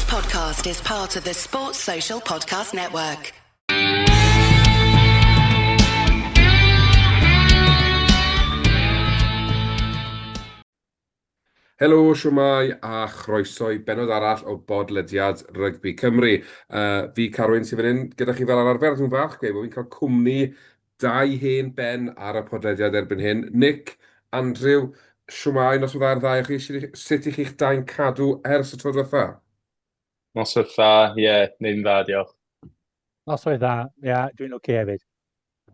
podcast is part of the Sports Social Podcast Network. Helo, shwmae, a chroeso i bennod arall o bodlediad Rygbi Cymru. Fi, Carwyn, sydd fan hyn gyda chi fel arfer. Dwi'n falch gweud bod fi'n cael cwmni dau hen ben ar y podlediad erbyn hyn. Nick, Andrew, shwmae, noswaith dda i'r ddau o chi. Sut i chi'ch dau'n cadw ers y tro diwetha? Noswaith dda, ie, yeah, neud yn dda, diolch. Noswaith dda, ie, yeah, dwi'n oce okay hefyd.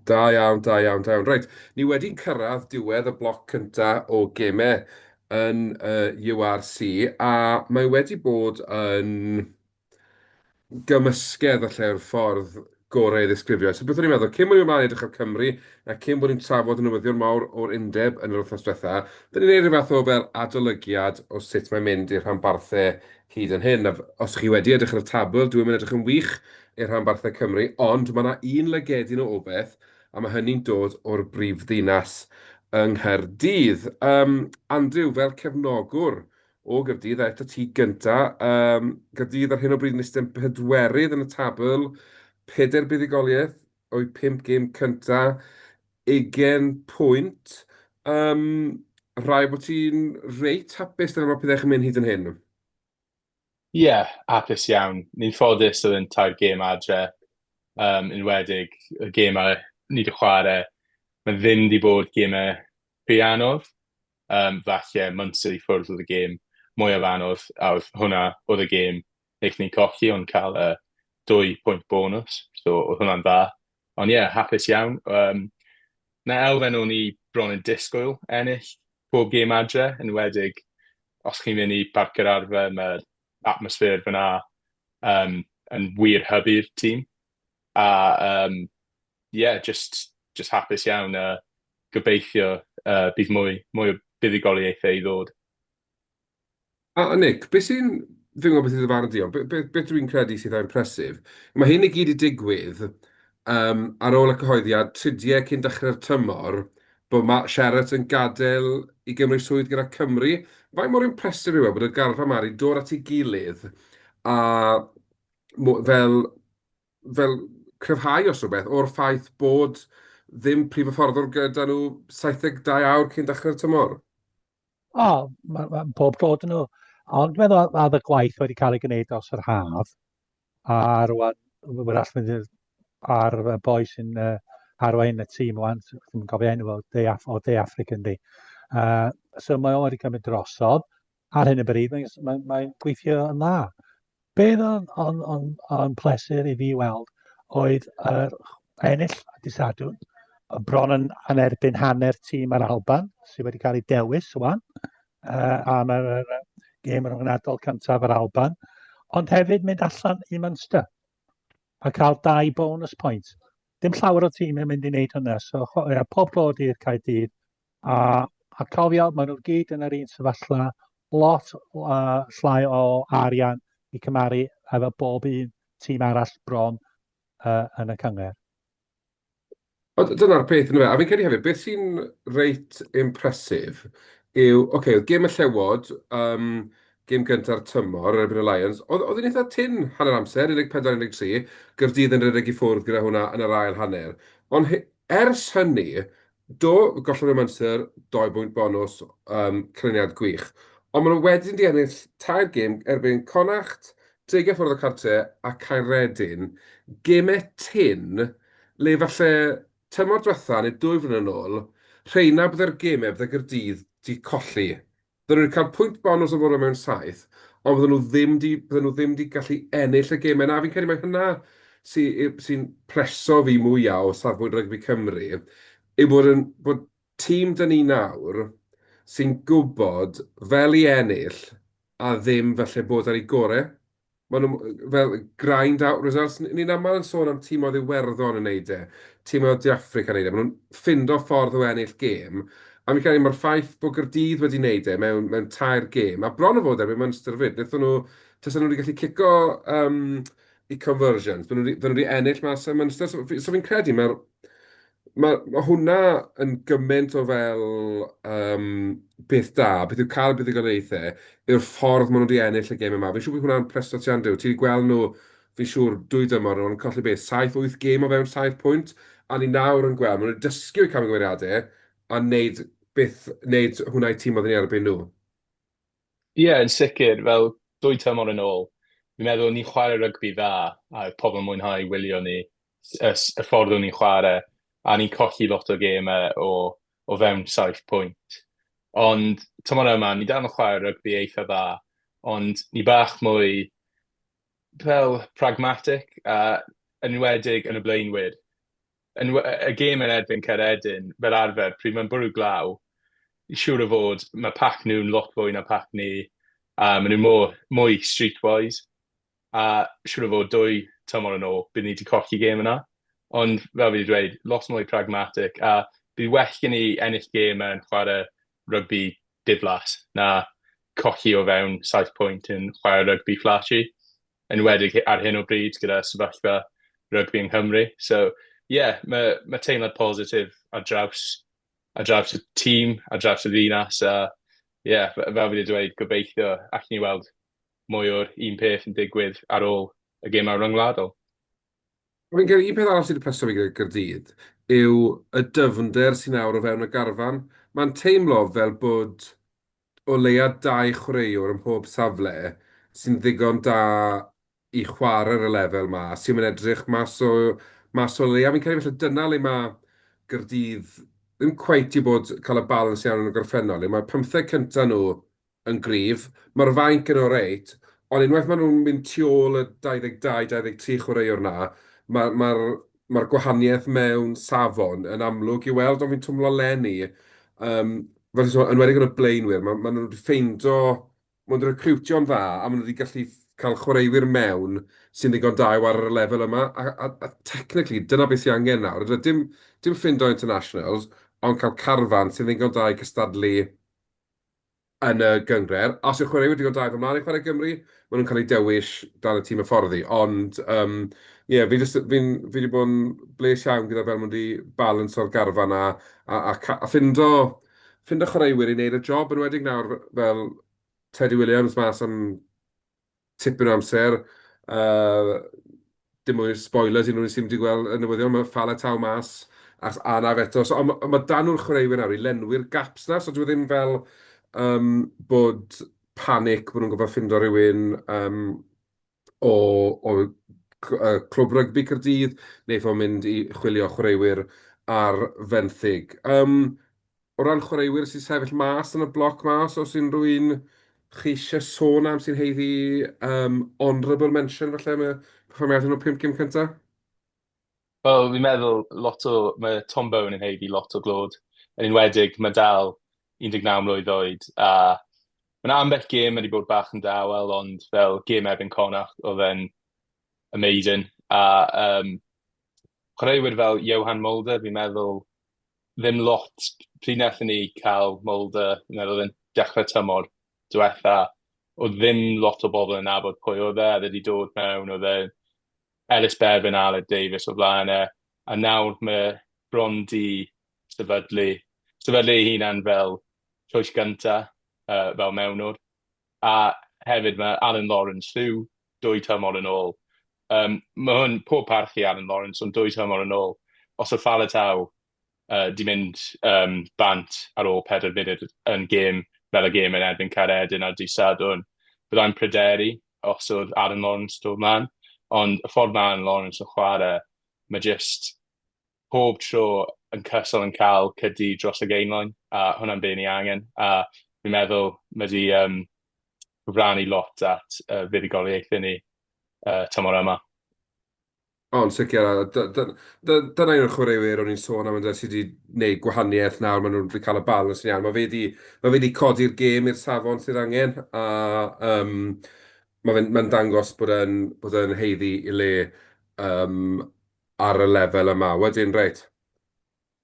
Da iawn, da iawn, da iawn. Reit, ni wedi cyrraedd diwedd y bloc cynta o gemau yn y URC, a mae wedi bod yn gymysgedd falle yw'r ffordd gorau i ddisgrifio. So beth o'n i'n meddwl, cyn bod ni'n ymlaen i edrych ar Cymru, a cyn bod ni'n trafod y newyddion mawr o'r undeb yn yr wythnos diwetha, dyn ni'n neud rhyw fath o fel adolygiad o sut mae'n mynd i'r rhanbarthau hyd yn hyn. A os chi wedi edrych ar y tabl, dyw e'm yn edrych yn wych i'r rhanbarthau Cymru, ond mae 'na un lygedyn o obaith, a mae hynny'n dod o'r brifddinas yng Nghaerdydd. Yym, Andrew, fel cefnogwr o Gaerdydd, a eto ti gynta, yym, Gaerdydd ar hyn o bryd yn eistedd yn pedwerydd yn y tabl, pedair buddugoliaeth o'u pump gêm cynta, 20 pwynt. Yym, rhaid bod ti'n reit hapus dyna mae pethau'n mynd hyd yn hyn. Ie, yeah, hapus iawn. Ni'n ffodus oedd yn tair gêm adre, enwedig y gemau ni wedi chwarae. Mae ddim wedi bod gemau rhy anodd. Falle Munster i ffwrdd oedd y gêm mwyaf anodd, a oedd hwnna oedd y gêm wnaethon ni colli, ond cael y 2 pwynt bonus, so oedd hwnna'n dda. Ond ie, yeah, hapus iawn. Na elfen o'n i bron yn disgwyl ennill pob gêm adre, enwedig os chi'n mynd i Parc yr Arfau, mae'r atmosffer fyna yn wir hybu'r tîm. A um, yeah, just hapus iawn a gobeithio bydd mwy o buddugoliaethau i ddod. A Nick, beth sy'n... Fi'n gwybod beth yw dy farn di, ond be be be dwi'n credu sydd eitha impressive, mae hyn i gyd 'di digwydd yym ar ôl y cyhoeddiad tridiau cyn dechrau'r tymor bod Mark Sherratt yn gadael i gymryd swydd gyda Cymru. Faint mor impressive yw e bod y garfan 'ma 'di dod at ei gilydd a mo- fel fel cryfhau os rhywbeth o'r ffaith bod ddim prif hyfforddwr gyda nhw 72 awr cyn dechrau'r tymor? O, mae ma pob clod yn nhw. Ond dwi'n meddwl oedd y gwaith wedi cael ei gwneud dros yr haf, a rwan, wrach mynd ar y boi sy'n arwain y tîm rwan, ddim yn cofio enw o, De, Af o De Africa yndi. So mae o wedi cymryd drosodd. Ar hyn o bryd, mae'n mae, mae gweithio yn dda. Be oedd o'n, on, on pleser i fi weld oedd yr ennill dy Sadwrn, bron yn, yn erbyn hanner tîm yr Alban, sydd wedi cael ei dewis wan, am yr, yr gêm rhyngwladol cyntaf yr Alban, ond hefyd mynd allan i Munster a cael dau bonus point. Dim llawer o tîm yn mynd i wneud hynna, so yeah, pob clod i'r Caerdydd. A, a cofio, maen nhw gyd yn yr un sefyllfa, lot llai o arian i cymaru efo bob un tîm arall bron yn y cynghrair. Ond dyna'r peth, yndyfe? A fi'n credu hefyd, beth sy'n reit impressive yw, ocê, oedd gêm y Llewod, yym, gêm gynta'r tymor yn erbyn y Lions, oedd oedd hi'n eitha tynn hanner amser, 14-13, Gaerdydd yn rhedeg i ffwrdd gyda hwnna yn yr ail hanner. Ond ers hynny, Do, gollodd e Munster, dou bwynt bonws, yym, canlyniad gwych. Ond maen nhw wedyn 'di ennill tair gêm erbyn Connacht, Dreigiau Ffordd y Cartre a Caeredin. Gemau tynn, le falle tymor diwetha neu dwy flynedd yn ôl, rheina byddai'r gemau bydde Gaerdydd 'di colli. Bydden nhw wedi cael pwynt bonws o fod o mewn saith, ond bydden nhw ddim 'di, bydden nhw ddim 'di gallu ennill y gemau 'na. Fi'n credu mai hynna sy- sy'n pleso fi mwya o safbwynt rygbi Cymru, yw bod yn, bod tîm 'da ni nawr sy'n gwybod fel i ennill a ddim falle bod ar eu gorau. Maen nhw fel grind out results. Ni'n aml yn sôn am timoedd Iwerddon yn wneud e, timoedd De Affrica yn wneud e. Maen nhw'n ffindo ffordd o ennill gêm. A fi'n credu mae'r ffaith bod Gaerdydd wedi wneud e mewn, mewn tair gêm, a bron o fod erbyn Munster 'fyd, wnaethon nhw, tasen nhw wedi gallu cico um, i conversions, bydden nhw wedi, bydden nhw wedi ennill mas ym Munster. So, so fi'n credu mae'r Mae ma' hwnna yn gymaint o fel yym beth da, beth yw cael buddugoliaethau, yw'r ffordd maen nhw 'di ennill y gêm yma. Fi'n siŵr bod hwnna'n preso ti Andrew, ti 'di gweld nhw, fi'n siŵr, dwy dymor yn ôl yn colli beth, saith, wyth gêm o fewn saith pwynt, a ni nawr yn gweld, maen nhw 'di dysgu o'u camgymeriadau a wneud beth, wneud hwnna i tîm oedd yn eu erbyn nhw. Ie, yn sicr, fel dwy tymor yn ôl, fi'n meddwl ni'n chwarae rygbi dda a oedd pobl yn mwynhau wylio ni, y, y ffordd o'n ni'n chwarae, a ni'n colli lot o gemau o, o fewn saith pwynt. Ond tymor yma, ni dal yn chwarae rygbi eitha dda, ond ni bach mwy fel pragmatic, a yn enwedig yn y blaenwyr. Yn y gêm yn erbyn Caeredin, fel arfer, pryd mae'n bwrw glaw, siŵr o fod, mae pac nhw'n lot fwy na pac ni, a maen nhw'n mwy, mwy streetwise, a siŵr o fod dwy tymor yn ôl, bydd ni wedi colli gêm yna. Ond fel fi wedi dweud, lot mwy pragmatic, a bydd well gen i ennill gêm yn chwarae rygbi diflas na colli o fewn saith pwynt yn chwarae rygbi flashy. Enwedig ar hyn o bryd gyda sefyllfa rygbi yng Nghymru. So, ie, yeah, mae, mae teimlad positif ar draws, ar draws y tîm, ar draws y ddinas, a ie, yeah, fel fi wedi dweud, gobeithio allwn ni weld mwy o'r un peth yn digwydd ar ôl y gemau ryngwladol. Fi'n credu un peth arall sydd wedi plesio fi gyda Gaerdydd yw y dyfnder sy'n nawr o fewn y garfan. Mae'n teimlo fel bod o leia dau chwaraewr ym mhob safle sy'n ddigon da i chwarae ar y lefel 'ma, sy'm yn edrych mas o mas o le. A fi'n credu falle dyna le mae Gaerdydd ddim cweit 'di bod cael y balans iawn yn y gorffennol, le mae'r pymtheg cynta nhw yn gryf, mae'r fainc yn oreit, ond unwaith maen nhw'n mynd tu ôl y 22, 23 chwaraewr 'na, mae'r mae'r mae'r gwahaniaeth mewn safon yn amlwg i'w weld, ond fi'n twmlo leni, yym, fel ti'n sôn, yn enwedig yn y blaenwyr, ma' maen nhw 'di ffeindo, maen nhw 'di recriwtio'n dda, a maen nhw 'di gallu cael chwaraewyr mewn sy'n ddigon da i ware ar y lefel yma, a a a technically dyna beth sy angen nawr, yndyfe? Dim dim ffindo internationals, ond cael carfan sy'n ddigon da i cystadlu yn y gynghrair. Os yw'r chwaraewyr digon da i fod mlaen i chwarae Gymru, maen nhw'n cael eu dewis dan y tîm hyfforddi. Ond yym ie, fi jyst fi'n fi 'di bod yn bles iawn gyda fel maen nhw 'di balanso'r garfan 'na a a ca- a ffindo ffindo chwaraewyr i wneud y job, yn enwedig nawr fel Teddy Williams mas am tipyn o amser. Yy, dim mwy o spoilers i unrhyw un sydd wedi gweld y newyddion, mae Faletau mas ers anaf eto. So, ond ma' ma' 'da nhw'r chwaraewyr nawr i lenwi'r gaps 'na, so dyw e ddim fel yym bod panic bod nhw'n gorfod ffindo rhywun yym o o yy Clwb Rygbi Caerdydd, neu fod mynd i chwilio chwaraewyr ar fenthyg. Yym, O ran chwaraewyr sy'n sefyll mas yn y bloc 'ma, os oes unrhyw un chi eisiau sôn am sy'n haeddu um, honourable mention falle am y perfformiad yn y pump gêm cyntaf? Wel, fi'n meddwl lot o... Mae Tom Bowen yn haeddu lot o glod. Yn enwedig, mae dal 19 mlwydd oed a mae 'na ambell gêm wedi bod bach yn dawel, ond fel gêm erbyn Connacht, oedd e'n amazing. A um, chwaraewyr fel Johan Mulder, fi'n meddwl ddim lot. Pryd wnaethon ni cael Mulder, fi'n meddwl oedd e'n dechrau tymor diwetha, oedd ddim lot o bobl yn nabod pwy oedd e, oedd e wedi dod mewn, oedd e Ellis Bevan a Aled Davies o flaen e, a nawr mae bron di sefydlu, sefydlu ei hunan fel choice gynta, uh, fel mewnwr. A hefyd mae Alan Lawrence rhyw dwy tymor yn ôl. Um, mae hwn, pob parch i Alan Lawrence, ond dwy tymor yn ôl, os oedd Faletau uh, di mynd um, bant ar ôl 4 munud yn gêm fel y gêm yn erbyn Caeredin ar dydd Sadwrn, byddai'n pryderu os oedd Aaron Lawrence dod mlaen. Ond y ffordd mae Aaron Lawrence yn chwarae, mae just pob tro yn cyson yn cael cydi dros y gainline, a hwnna'n be ni angen. A fi'n meddwl mae di um, cyfrannu lot at uh, fuddugoliaethau ni uh, tymor yma. O, yn sicr, a dyna un o'r chwaraewyr o'n i'n sôn am ynde, sydd wedi gwneud gwahaniaeth nawr, maen nhw wedi cael y balans yn iawn. Mae fe wedi, mae fe wedi codi'r gêm i'r safon sydd angen, a um, mae fe'n mae'n dangos bod e'n bod e'n haeddu ei le um, ar y lefel yma. Wedyn, reit,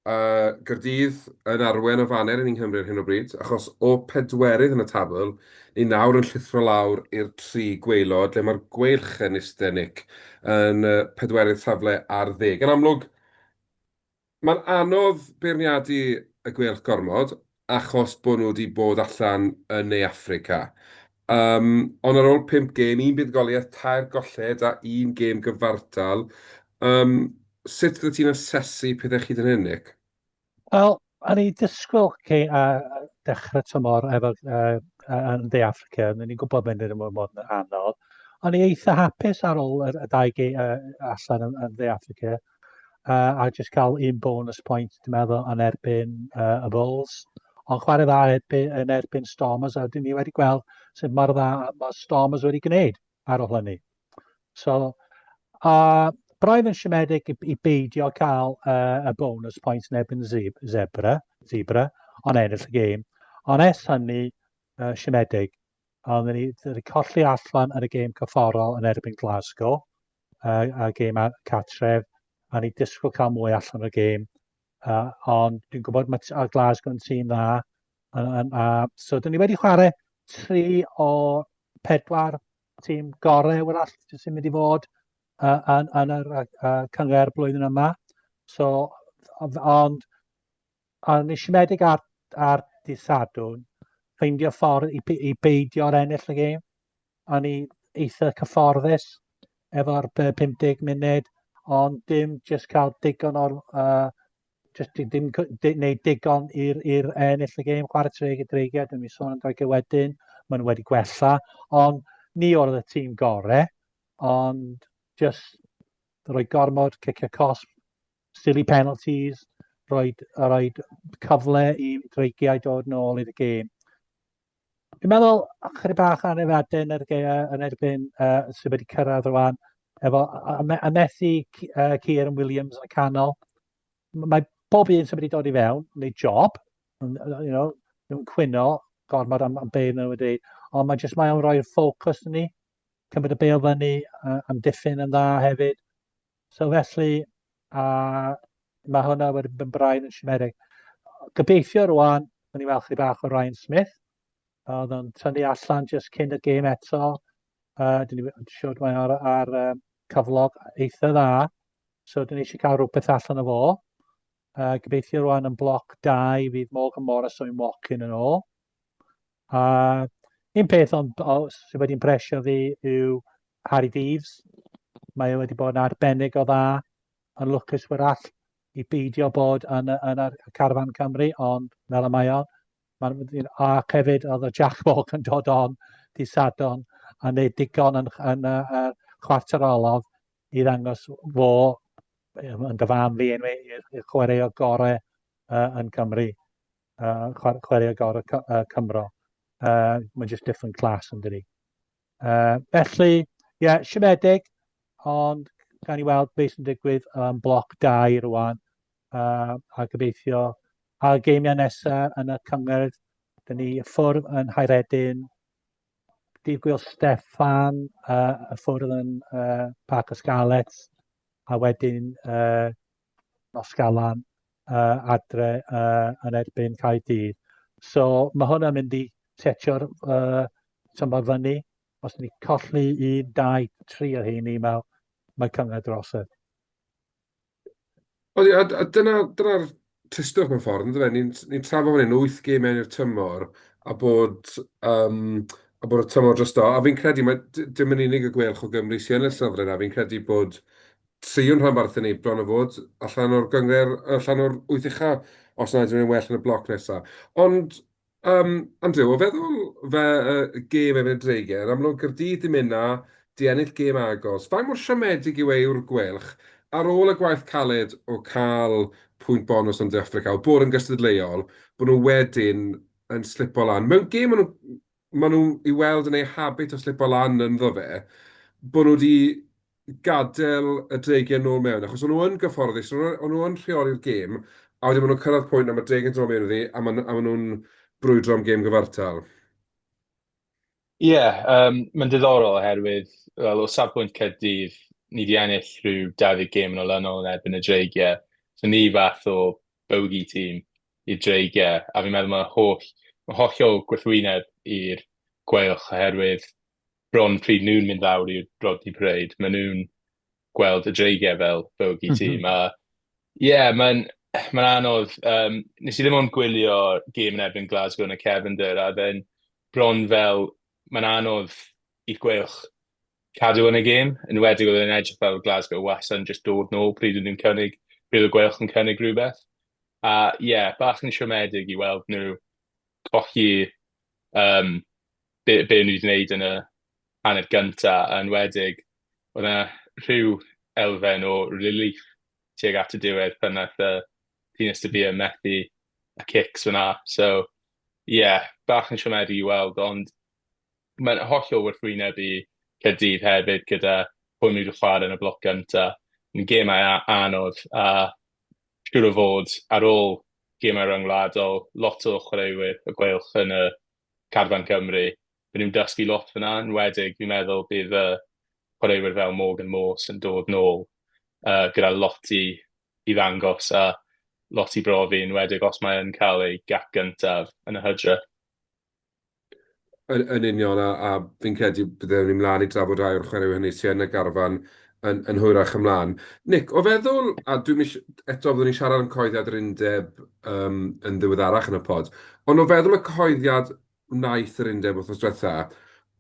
yy Gaerdydd yn arwain y faner i ni yng Nghymru ar hyn o bryd, achos o pedwerydd yn y tabl, ni nawr yn llithro lawr i'r tri gwaelod, lle mae'r Gweilch yn iste, Nick, yn y pedwerydd safle ar ddeg. Yn amlwg, Mae'n anodd beirniadu y Gweilch gormod, achos bod nhw wedi bod allan yn Ne Affrica. Yym, ond ar ôl pump gêm, un buddugoliaeth, tair golled a un gêm gyfartal, yym, sut fyddet ti'n asesu pethau hyd yn hyn, Nick? Wel, o'n i'n disgwyl okay, uh, dechrau tymor efo, uh, yn De Affrica, o'n i'n gwybod mynd i'n bod yn anodd. O'n i eitha hapus ar ôl y, y dau ge, uh, allan yn, yn De Affrica, uh, a jyst cael un bonus point, dwi'n meddwl, yn erbyn uh, y Bulls. Ond chwarae dda erbyn, yn erbyn Stormers, a dyn ni wedi gweld sut mor dda mae Stormers wedi gwneud ar ôl hynny. So, a braidd yn siomedig i, i beidio cael uh, y bonus point yn erbyn Zebra, Zebra, ond ennill y gêm. Ond es hynny, uh, siomedig. Ond ni wedi colli allan yn y gêm cyfforol yn erbyn Glasgow, uh, a gêm cartref, a ni disgwyl cael mwy allan o'r gêm. Uh, ond dwi'n gwybod mae Glasgow yn tîm dda. A, a, a, so, dyn ni wedi chwarae tri o pedwar tîm gorau wrach sy'n mynd i fod uh, yn, yn yr uh, cynghrair blwyddyn yma. So, ond, ond nes i siomedig ar, ar dydd Sadwrn, ffeindio ffordd i, i beidio ar ennill y gêm. O'n i eitha cyfforddus efo'r 50 munud, ond dim jyst cael digon o'r uh, jyst dim gwneud digon i'r i'r ennill y gêm, chwarae teg i Dreigiau, dwi'n mynd sôn am Dreigiau wedyn, maen nhw wedi gwella, ond ni oedd y tîm gore, ond just rhoi gormod cicio cosb, silly penalties, rhoi, rhoi cyfle i Dreigiau dod nôl i'r gêm. Dwi'n meddwl chydig bach o anifadau yn, yn erbyn uh, sydd wedi cyrraedd rwan, efo a, a methu uh, Kieran Williams yn y canol. Mae bob un sydd wedi dod i fewn, wneud job, you know, nhw'n cwyno gormod am, am be nhw wedi, ond mae jyst mae o'n rhoi'r ffocws ni, cymryd y bêl fyny, uh, amddiffyn yn dda hefyd. So felly, a mae hwnna wedi bod yn braidd yn siomedig. Gobeithio rwan, o'n i weld chi bach o Ryan Smith, oedd o'n tynnu allan jyst cyn y gêm eto. Uh, dyn ni'n siŵr mae ar, ar um, cyflog eitha dda, so dyn ni eisiau cael rhywbeth allan o fo. Uh, gobeithio rwan yn bloc 2 fydd Morgan Morris o'n Watkin yn ôl. A un peth ond o, sydd wedi impresio fi yw Harry Deaves. Mae e wedi bod yn arbennig o dda, yn lwcus wrach i beidio bod yn, yn, y carfan Cymru, ond fel y mae o. Mae'n, ac hefyd oedd y Jack Morgan dod on di Sadwn a wneud digon yn, yn, yn, yn chwarter olaf i ddangos fo yn dy fam fi anyway, i'r chwaraewr gorau uh, yn Cymru. Uh, chwaraewr gorau uh, Cymro. Uh, mae'n just different class yn dydi. Uh, felly, ie, yeah, siomedig, ond gan i weld beth sy'n digwydd yn bloc 2 rwan, uh, a gobeithio a'r geimiau nesaf yn y cyngerdd, dyn ni ffwrdd yn Hairedin, dydd Gwyl Steffan, uh, y ffwrdd yn uh, Parc y Scarlets, a wedyn uh, Nos Galan uh, adre uh, yn erbyn Caerdydd. So mae hwnna'n mynd i setio'r uh, tymor fyny. Os ni colli 1, 2, 3 o heini, mae, mae cyngor drosodd. O, a, a dyna, dyna'r tristwch mewn ffordd, ynddo fe? Ni'n ni trafod fan hyn, 8 gêm mewn i'r tymor, a bod, um, a bod y tymor drosto. A fi'n credu, mae, dim yn unig y Gweilch o Gymru sy'n yn y safle yna, fi'n credu bod tri o'n rhanbarthau ni bron o fod allan o'r gynghrair, allan o'r wyth ucha, os na ydyn nhw'n well yn y bloc nesaf. Ond, um, Andrew, o feddwl fe uh, gêm efo'r Dreigiau, yn amlwg Gaerdydd di mynd na, di ennill gêm agos. Faint mor siomedig yw e yw'r Gweilch ar ôl y gwaith caled o cael pwynt bonus yn De Affrica, o bod yn gystadleuol, bod nhw wedyn yn slipo lan. Mewn gêm maen nhw, maen nhw i weld yn eu habit o slipo lan ynddo fe, bod nhw wedi gadael y Dreigiau nôl mewn, achos o'n nhw yn gyfforddus, o'n nhw yn rheoli'r gêm, a wedyn maen nhw'n cyrraedd pwynt a mae'r Dreigiau'n dod mewn iddi, a maen, a maen nhw'n brwydro am gêm gyfartal. Ie, yeah, um, mae'n diddorol oherwydd, wel, o safbwynt Caerdydd, ni wedi ennill rhyw 20 gêm yn olynol yn erbyn y Dreigiau. So ni fath o bogey team i'r Dreigiau, a fi'n meddwl mae holl, mae hollol gwrthwyneb i'r Gweilch oherwydd bron pryd nhw'n mynd lawr i'r Rodney Parade, maen nhw'n gweld y Dreigiau fel bogey team. A ie, yeah, mae'n... Mae'n anodd. Um, nes i ddim ond gwylio gêm yn erbyn Glasgow yn y cefndir, a then bron fel mae'n anodd i'r Gweilch cadw yn y gêm, yn enwedig oedd e'n edrych fel Glasgow wastad yn just dod nôl pryd oedd nhw'n cynnig, pryd oedd Gweilch yn cynnig rhywbeth. A ie, yeah, bach yn siomedig i weld nhw colli um, be, be nhw wedi gwneud yn y hanner gynta, a enwedig oedd yna rhyw elfen o relief tuag at y diwedd pan nath uh, Tinus de Beer methu y cics fyna. So, ie, yeah, bach yn siomedig i weld, ond mae'n hollol wrthwyneb i Caerdydd hefyd gyda pwy maen nhw wedi chwarae yn y bloc gyntaf. Yn gemau anodd a siŵr o fod ar ôl gemau rhyngwladol, lot o chwaraewyr y Gweilch yn y carfan Cymru, byd nhw'n dysgu lot fyna, yn enwedig fi'n meddwl bydd y chwaraewyr fel Morgan Morse yn dod nôl uh, gyda lot i, i ddangos a lot i brofi, yn enwedig os mae yn cael ei gap gyntaf yn y hydref. Yn, yn union, a, a fi'n credu byddwn ni'n mlaen i drafod rhai o'r chwaraewyr hynny sydd yn y garfan yn, yn hwyrach ymlaen. Nick, o feddwl, a dwi'n eto byddwn ni'n siarad am cyhoeddiad yr undeb um, yn ddiweddarach yn y pod, ond o feddwl y cyhoeddiad wnaeth yr undeb wythnos diwetha,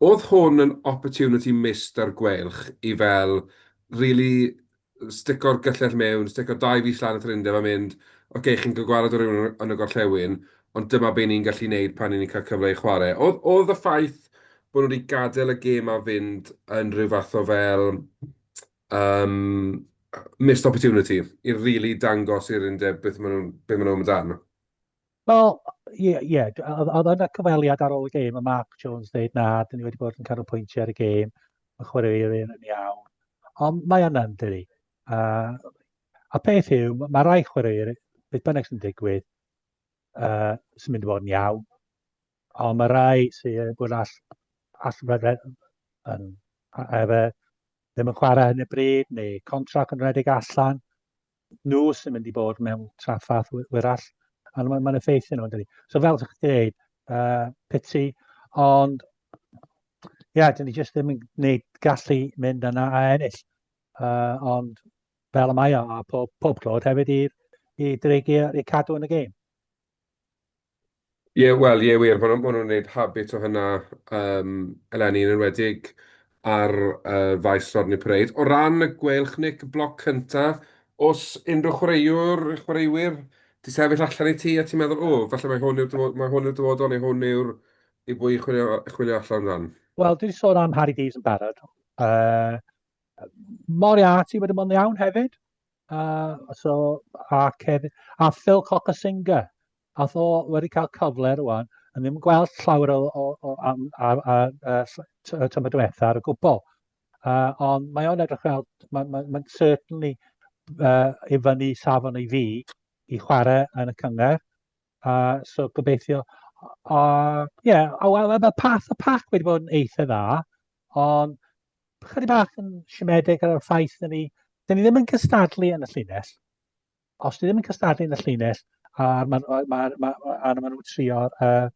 oedd hwn yn opportunity missed ar Gweilch i fel really stico'r gyllell mewn, stico 2 fis lan at yr undeb a mynd, "Ocê, chi'n cael gwared o rywun yn y gorllewin, ond dyma be ni'n gallu neud pan ni'n cael cyfle i chwarae." Oedd, oedd y ffaith bod nhw wedi gadael y gêm a fynd yn rhyw fath o fel missed opportunity i really dangos i'r undeb beth maen nhw'n beth maen nhw'n amdano? Wel, ie, yeah, yeah. Oedd yna cyfweliad ar ôl y gêm, a Mark Jones dweud na, dyn ni wedi bod yn canolbwyntio ar y gêm, mae chwaraewyr yn iawn. Ond mae yna yn dydi. A peth yw, mae rai chwaraewyr, beth bynnag sy'n digwydd, sy'n mynd i fod yn iawn. Ond mae rai sy'n bod all, all yn, efo, ddim yn chwarae yn y bryd, neu contract yn rhedeg allan, nhw sy'n mynd i bod mewn trafferth wyrach, a mae'n ma effeithio nhw, dydy. So fel ydych chi'n dweud, pity, ond ie, yeah, dyn ni jyst ddim yn gwneud gallu mynd yna a ennill. Ond fel y mae o, a pob, pob clod hefyd i, i Dreigiau i cadw yn y gêm. Ie, wel, ie wir, maen nhw'n ma nhw'n gwneud habit o hynna eleni, yn enwedig ar faes Rodney Parade. O ran y Gweilch, Nick, y bloc cynta, oes unrhyw chwaraewr, chwaraewyr 'di sefyll allan i ti a ti'n meddwl, "O, falle mae hwn yw'r dyfodol, mae hwn yw'r dyfodol," neu hwn yw'r i bwy i chwilio, chwilio allan amdan? Wel, dwi wedi sôn am Harri Deaves yn barod. Moriarty wedi bod yn iawn hefyd. So, a, Kevin, a Phil Cokanasiga, ath o wedi cael cyfle rwan, yn ddim yn gweld llawer o, o, o am, a, a, a, a, tymor diwetha ar y gwbl. Ond mae o'n edrych fel, mae'n ma, ma certainly i fyny safon i fi i chwarae yn y cynghrair. So gobeithio, yeah, a wel, mae path y pac wedi bod yn eitha dda, ond chydig bach yn siomedig ar y ffaith dyn ni, dyn ni ddim yn cystadlu yn y llinell. Os ni ddim yn cystadlu yn y llinell, a maen ma, ma, ma, a ma nhw'n trio'r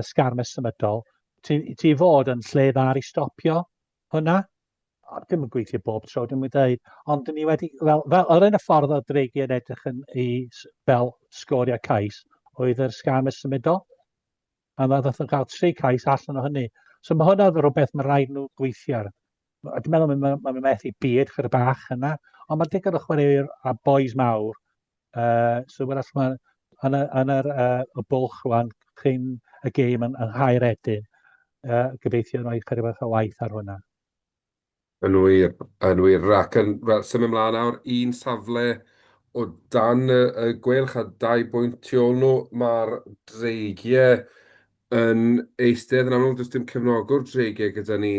sgarmes symudol, ti, ti fod yn lle dda i stopio hwnna. A dim yn gweithio bob tro, dim yn dweud, ond dyn ni wedi, fel, fel yr un y ffordd o Dreigiau yn edrych yn i, fel sgorio cais, oedd yr sgarmes symudol. A ddoth nhw gael tri cais allan o hynny. So mae hwnna rhywbeth mae rhaid nhw gweithio ar. A dwi'n meddwl mae'n ma, ma methu byd chyda bach yna, ond mae digon o chwaraewyr a boys mawr. So wrach mae yn, y, yn yr, y bwlch rwan cyn y gêm yn, yng Nghaeredin, gobeithio rhoi chydig bach o waith ar hwnna. Yn wir, yn wir. Ac yn, wel, symud ymlaen nawr, un safle o dan y, y Gweilch a 2 bwynt tu ôl nhw, mae'r Dreigiau yn eistedd. Yn amlwg, does dim cefnogwr Dreigiau gyda ni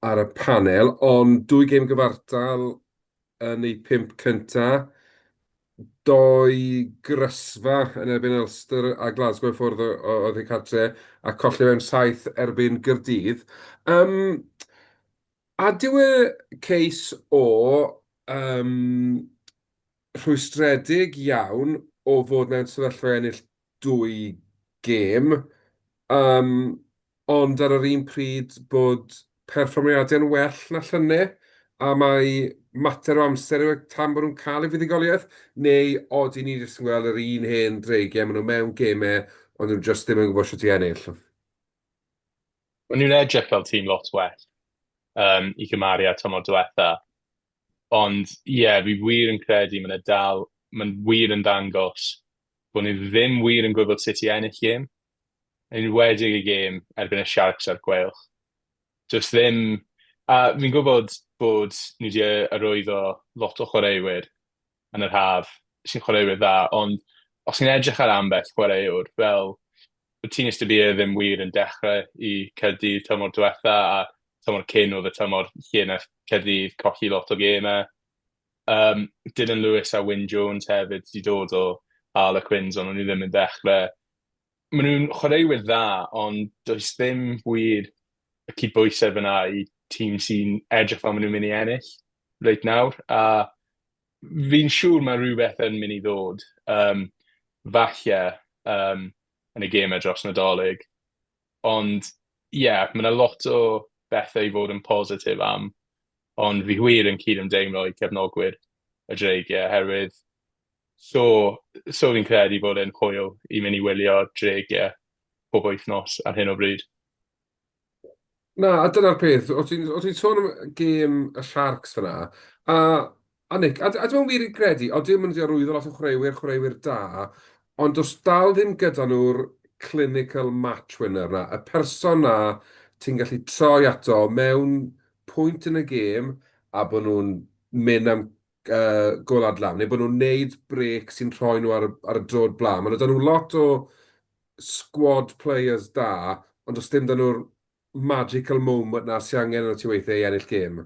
ar y panel, ond dwy gêm gyfartal yn eu pump cynta, dou grysfa yn erbyn Ulster a Glasgow i ffwrdd oedd eu cartre, a colli mewn saith erbyn Gaerdydd. A dyw e case o rhwystredig iawn o fod mewn sefyllfa i ennill dwy gêm, ond ar yr un pryd bod perfformiadau'n well na llynedd. a mai mater o amser yw e tan bod nhw'n cael eu fuddugoliaeth, neu odi ni jyst yn gweld yr un hen Dreigiau, maen nhw mewn gemau, ond nhw jyst ddim yn gwybod sut i ennill? Maen nhw'n edrych fel tîm lot well i gymharu â tymor diwetha. Ond ie, yeah, fi wir yn credu mae'n dal, mae'n wir yn dangos bod ni ddim wir yn gwybod sut i ennill gêm. Yn enwedig y gêm erbyn y Sharks a'r Gweilch. Does ddim... A fi'n gwybod bod ni wedi arwyddo lot o chwaraewyr yn yr haf sy'n chwaraewyr dda, ond os chi'n edrych ar ambell chwaraewr, fel bod Tinus de Beer ddim wir yn dechrau i Caerdydd tymor diwetha, a tymor cyn oedd y tymor lle nath Caerdydd colli lot o gemau. Dylan Lewis a Wyn Jones hefyd 'di dod o Harlequins, ond o'n nhw ddim yn dechrau. Maen nhw'n chwaraewyr dda, ond does ddim wir y cydbwysedd fyna i tîm sy'n edrych fel maen nhw'n mynd i ennill reit nawr. A fi'n siŵr mae rhywbeth yn mynd i ddod, falle yn y gemau dros Nadolig. Ond ie, yeah, mae yna lot o bethau i fod yn positif am, ond fi wir yn cydymdeimlo i cefnogwyr y Dreigiau, oherwydd so, so fi'n credu bod e'n hwyl i mynd i wylio Dreigiau pob wythnos ar hyn o bryd. Na, a dyna'r peth, o ti'n o ti'n sôn am gêm y Sharks fan'na, a a Nick, a a dwi'm wir yn credu, odyn maen nhw 'di arwyddo lot o chwaraewyr, chwaraewyr da, ond does dal ddim gyda nhw'r clinical match winner 'na, y person 'na ti'n gallu troi ato mewn pwynt yn y gêm a bod nhw'n mynd am gôl adlam, neu bod nhw'n wneud brêc sy'n rhoi nhw ar y ar y droed blaen. Maen nhw 'da nhw lot o squad players da, ond does dim 'da nhw'r magical moment 'na sy angen arno ti weithiau i ennill gêm.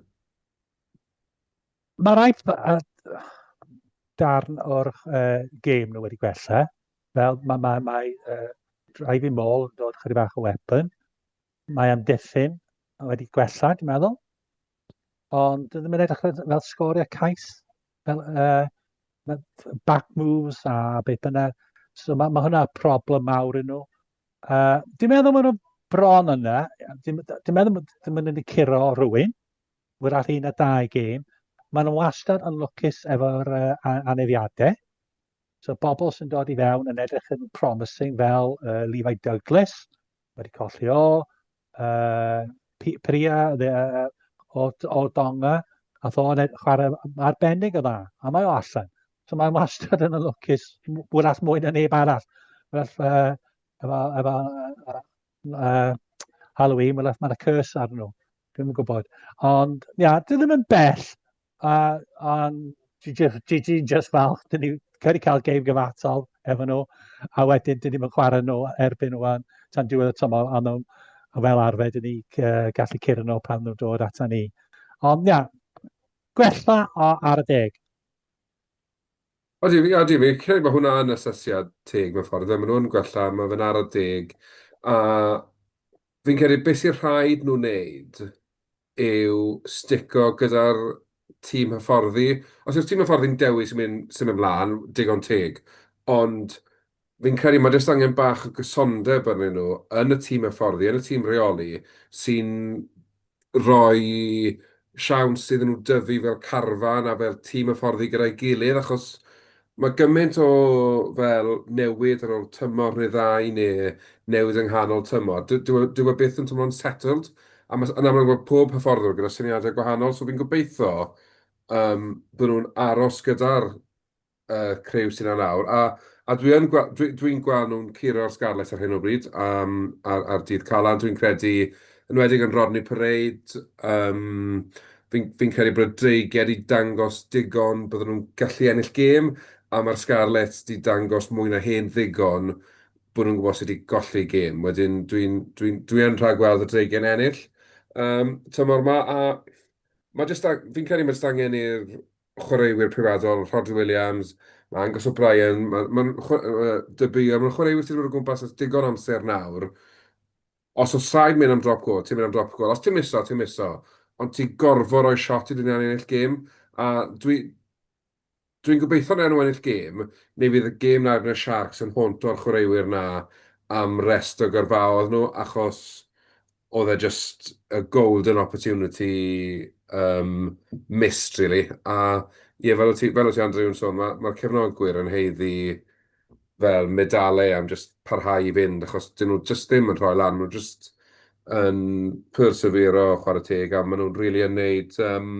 Mae rai darn o'r gêm nhw wedi gwella. Fel mae, mae, mae driving maul yn dod chydig bach o weapon. Mae amddiffyn wedi gwella, dwi'n meddwl. Ond ddim yn edrych fel sgorio cais. Fel, back moves a beth bynnag. So mae, mae hwnna problem mawr i nhw. Dwi'n meddwl maen nhw bron yna. Dwi'n dwi meddwl ddim yn mynd i curo rhywun. Wrach un a dau gêm. Maen nhw wastad yn lwcus efo'r anafiadau. So bobl sy'n dod i fewn yn edrych yn promising fel Levi Douglas, wedi colli o, Pria o, o Donga, a o'n chwarae arbennig o dda, a mae o allan. So mae'n wastad yn lwcus, wrach mwy na neb arall. Wrach, efo, efo Halloween, wrach mae'n curse arnyn nhw. Dwi'm yn gwybod. Ond, ia, dwi ddim yn bell. A, ond dwi just, dwi, dwi just falch, dyn ni wedi cael gêm gyfatal efo nhw, a wedyn dyn ni'n chwarae nhw erbyn wan tan diwedd y tymor, a nhw, a fel arfer, dyn ni uh, gallu curo nhw pan nhw'n dod ata ni. Ond, ia, gwella o, ar y deg. Odi, odi, fi'n credu bod hwnna yn asesiad teg mewn ffordd. Maen nhw'n gwella, mae fe'n ar y deg. A fi'n credu beth sy'n rhaid nhw wneud yw stico gyda'r tîm hyfforddi. Os yw'r tîm hyfforddi'n dewis i mynd symud ymlaen, digon teg. Ond fi'n credu mae jyst angen bach o gysondeb arnyn nhw yn y tîm hyfforddi, yn y tîm rheoli, sy'n rhoi siawns iddyn nhw dyfu fel carfan a fel tîm hyfforddi gyda'i gilydd, achos mae gymaint o fel newid ar ôl tymor neu ddau neu newid yng nghanol tymor. Dyw e dyw e byth yn teimlo'n settled, a ma' yn amlwg mae pob hyfforddwr gyda syniadau gwahanol, so fi'n gobeithio yym bod nhw'n aros gyda'r y criw sydd 'na nawr. A a dwi yn gwe- dwi dwi'n gweld nhw'n curo'r Scarlets ar hyn o bryd yym ar ar dydd Calan. Dwi'n credu, yn enwedig yn Rodney Parade, yym fi'n fi'n credu bod y Dreigiau 'di dangos digon bydden nhw'n gallu ennill gêm, a mae'r Scarlets 'di dangos mwy na hen ddigon bod nhw'n gwybod sut i golli gêm. Wedyn dwi'n dwi'n dwi yn rhagweld y Dreigiau'n ennill yym tymor 'ma, a ma' jyst a- fi'n credu ma' jyst angen i'r chwaraewyr prifathol, Rhodri Williams, mae Angus O'Brien, mae ma' De Beer, mae'n chwaraewyr sydd wedi bod o gwmpas ers digon amser nawr. Os oes rhaid mynd am drop goal, ti'n mynd am drop goal. Os ti'n miso, ti'n miso. Ond ti'n gorfod rhoi shot i dy hunan i ennill gêm. A dwi, dwi'n gobeithio na nhw ennill gêm, neu fydd y gêm na erbyn y Sharks yn haunto'r chwaraewyr na am rest o gyrfaoedd nhw, achos oedd e just a golden opportunity. um, missed, really. A ie, fel o't ti, fel o't ti Andrew yn sôn, mae'r ma cefnogwyr yn haeddu fel medalau am jyst parhau i fynd, achos dyn nhw jyst ddim yn rhoi lan, maen nhw jyst yn persevero, chwarae teg, a maen nhw'n rili yn neud, um,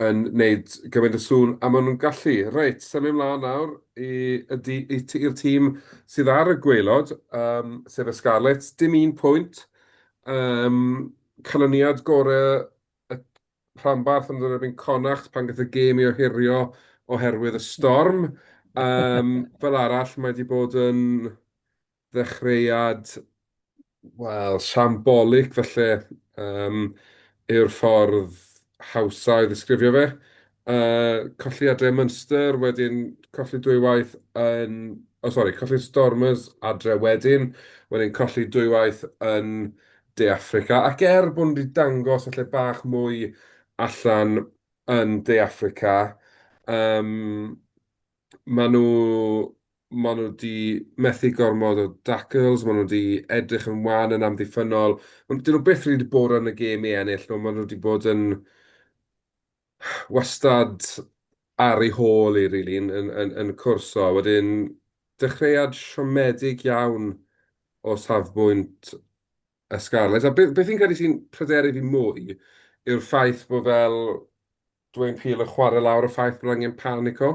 yn neud gymaint o sŵn, a maen nhw'n gallu. Reit, symud ymlaen nawr i, i, i'r tîm sydd ar y gwaelod, um, sef y Scarlets. Dim un pwynt. Um, canlyniad gorau y rhanbarth yn dod erbyn Connacht pan gath y gêm ei ohirio oherwydd y storm. Um, fel arall, mae wedi bod yn ddechreuad, wel, shambolic falle, um, yw'r ffordd hawsa i ddisgrifio fe. Colli adre Munster, wedyn colli dwywaith yn... O, sori, colli'r Stormers adre wedyn, wedyn colli dwywaith yn De Affrica. Ac er bod nhw wedi dangos falle bach mwy allan yn De Affrica, um, maen nhw, maen nhw wedi methu gormod o tackles, maen nhw wedi edrych yn wan yn amddiffynnol. Dyn nhw byth wedi bod yn y gêm i ennill nhw, maen nhw wedi bod yn wastad ar ei hôl i, really, yn, yn, yn, yn cwrso. Wedyn, dechreuad siomedig iawn o safbwynt y Scarlets. A beth, beth fi'n credu sy'n pryderu fi mwy yw'r ffaith bod fel Dwayne Peel yn chwarae lawr y ffaith bod angen panico.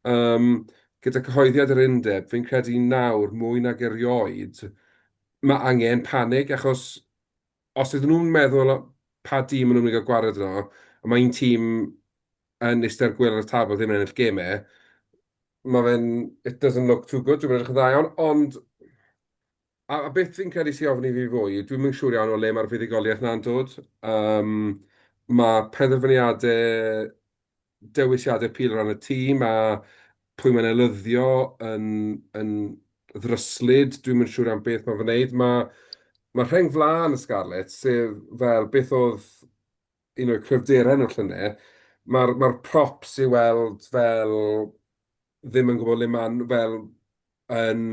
Um, gyda cyhoeddiad yr undeb, fi'n credu nawr mwy nag erioed, mae angen panig, achos os ydyn nhw'n meddwl pa dîm maen nhw'n mynd i gael gwared yno, a mae un tîm yn eistedd ar gwaelod y tabl ddim yn ennill gemau, mae fe'n... it doesn't look too good, dwi'n edrych yn dda iawn, ond... A, a beth fi'n credu sy'n ofni fi fwy, dwi'm yn siŵr iawn o le mae'r fuddugoliaeth 'na'n dod. Um, mae penderfyniadau, dewisiadau Peel o ran y tîm a pwy mae'n elyddio yn, yn ddryslyd. Dwi'm yn siŵr iawn beth mae'n fy wneud. Mae, mae rheng flaen y Scarlets, sef fel beth oedd un o'r cryfderau nhw'r llynedd, mae'r mae props i weld fel ddim yn gwybod le maen nhw, fel yn,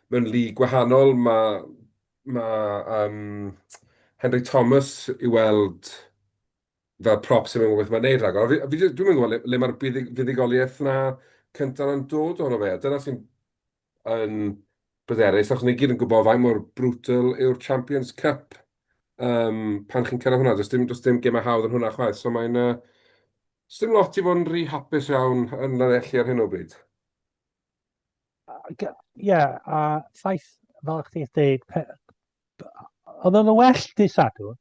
mewn league gwahanol. Mae, mae um, Henry Thomas i weld fel prop sy'n gwybod beth mae'n neud rhagor. A fi, fi, dwi'm yn gwybod le, le mae'r fuddugoliaeth 'na cyntaf yn dod ohono fe. Dyna sy'n yn bryderus, achos ni gyd yn gwybod faint mor brutal yw'r Champions Cup um, pan chi'n cyrraedd hwnna. Does dim, does dim gemau hawdd yn hwnna chwaith, so mae'n... Uh, does dim lot i fod yn rhy hapus iawn yn Llanelli ar hyn o bryd. Ie, yeah, a ffaith, fel chdi dweud, oedd yn well di Sadwrn,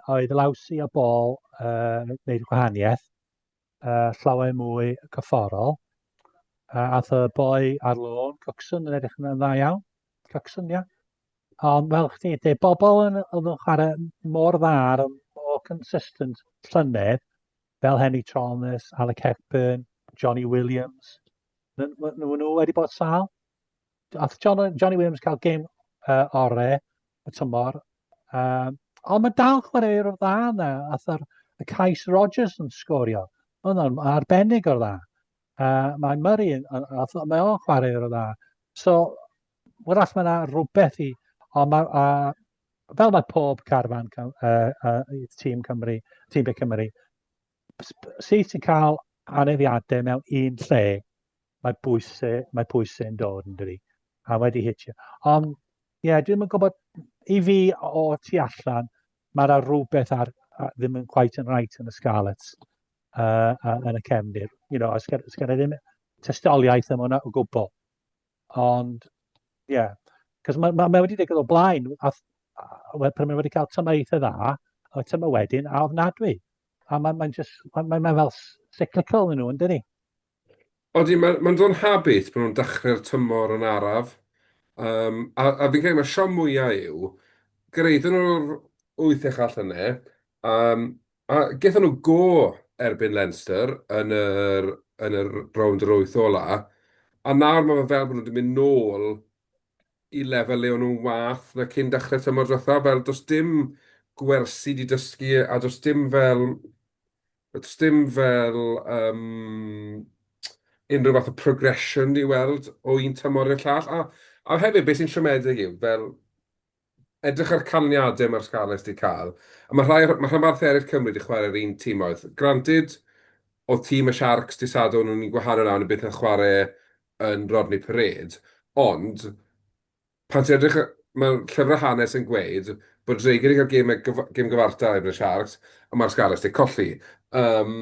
oedd lawsi a bol uh, wneud gwahaniaeth, uh, llawer mwy cyfforol. Uh, ath y boi ar lôn, Coxon, yn edrych yn dda iawn. Coxon, ia. Ond fel chdi, de, bobl yn, oedd yn chwarae mor dda ar mor consistent llynedd, fel Henry Thomas, Alec Hepburn, Johnny Williams, nhw, nhw wedi bod sal. Ath John, Johnny Williams cael gêm uh, ore y tymor. Um, ond mae dal chwaraewyr o'r dda yna. Ath yr, y Cais Rogers yn sgorio. Mae hwnna'n arbennig o'r dda. Uh, mae Murray, yn, ath, mae o'n chwaraewr o'r dda. So, wrach mae yna rhywbeth i... Ond mae, uh, fel mae pob carfan uh, uh, tîm Cymru, tîm Be Cymru, sydd ti'n cael anafiadau mewn un lle, mae bwysau, mae pwysau yn dod yn dydi, a wedi hitio. Ond, ie, yeah, dwi'n yn gwybod, i fi o tu allan, mae yna rhywbeth ar, a, ddim yn quite yn right yn y Scarlets, uh, uh, yn y cefndir. You know, sgan i ddim testoliaeth am hwnna o gwbl. Ond, ie, yeah. Cos mae, mae, mae wedi digwydd o blaen, a, a, pan mae wedi cael tymor eitha dda, a tymor wedyn, a ofnadwy. A mae'n mae just, mae'n mae, mae fel cyclical yn nhw, yn dydi? Odi, mae'n ma dod yn habit bod nhw'n dechrau'r tymor yn araf. Um, a, a fi'n credu mae siom mwyaf yw, gyraeddon nhw'r wyth ucha llynedd, um, a gaethon nhw go erbyn Leinster yn yr, yn yr rownd yr wyth ola, a nawr mae fe fel bod nhw wedi mynd nôl i lefel le o'n nhw'n wath na cyn dechrau tymor diwetha, fel does dim gwersi 'di dysgu a does dim fel, does dim fel um, unrhyw fath o progression i weld o un tymor i'r llall. A, a hefyd, beth sy'n siomedig yw, fel Edrych ar canlyniadau mae'r Scarlets 'di cael, a mae rhai, mae rhanbarthau eraill Cymru 'di chwarae'r un timoedd. Granted, oedd tîm y Sharks dydd Sadwrn yn un gwahanol iawn i beth wnaeth chwarae yn Rodney Parade, ond pan ti'n edrych, mae'r llyfrau hanes yn gweud bod Dreigiau wedi cael gêm, gêm gyfartal erbyn y Sharks, a mae'r Scarlets wedi colli. Um,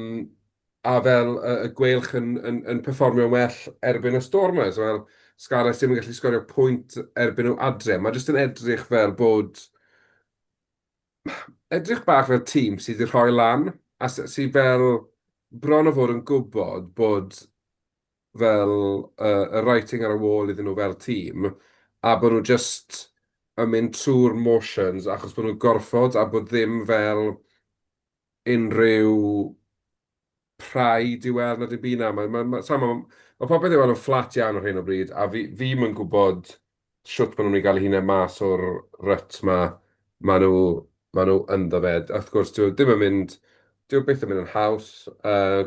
a fel y, y Gweilch yn, yn, yn perfformio'n well erbyn y Stormers, fel Scarlets ddim yn gallu sgorio pwynt erbyn nhw adre. Mae jyst yn edrych fel bod... Edrych bach fel tîm sydd wedi rhoi lan, a sydd fel bron o fod yn gwybod bod fel y, y writing ar y wall iddyn nhw fel tîm, a bod nhw jyst yn mynd trwy'r motions achos bod nhw'n gorfod a bod ddim fel unrhyw pride i weld na dim byd na. Mae, mae, mae, ma, ma popeth i weld yn fflat iawn ar hyn o bryd, a fi, fi'm yn gwybod shwt maen nhw'n mynd i gael eu hunain mas o'r rut 'ma maen nhw, maen nhw ynddo fe. Wrth gwrs, dyw e ddim yn mynd, dyw e byth yn mynd yn haws.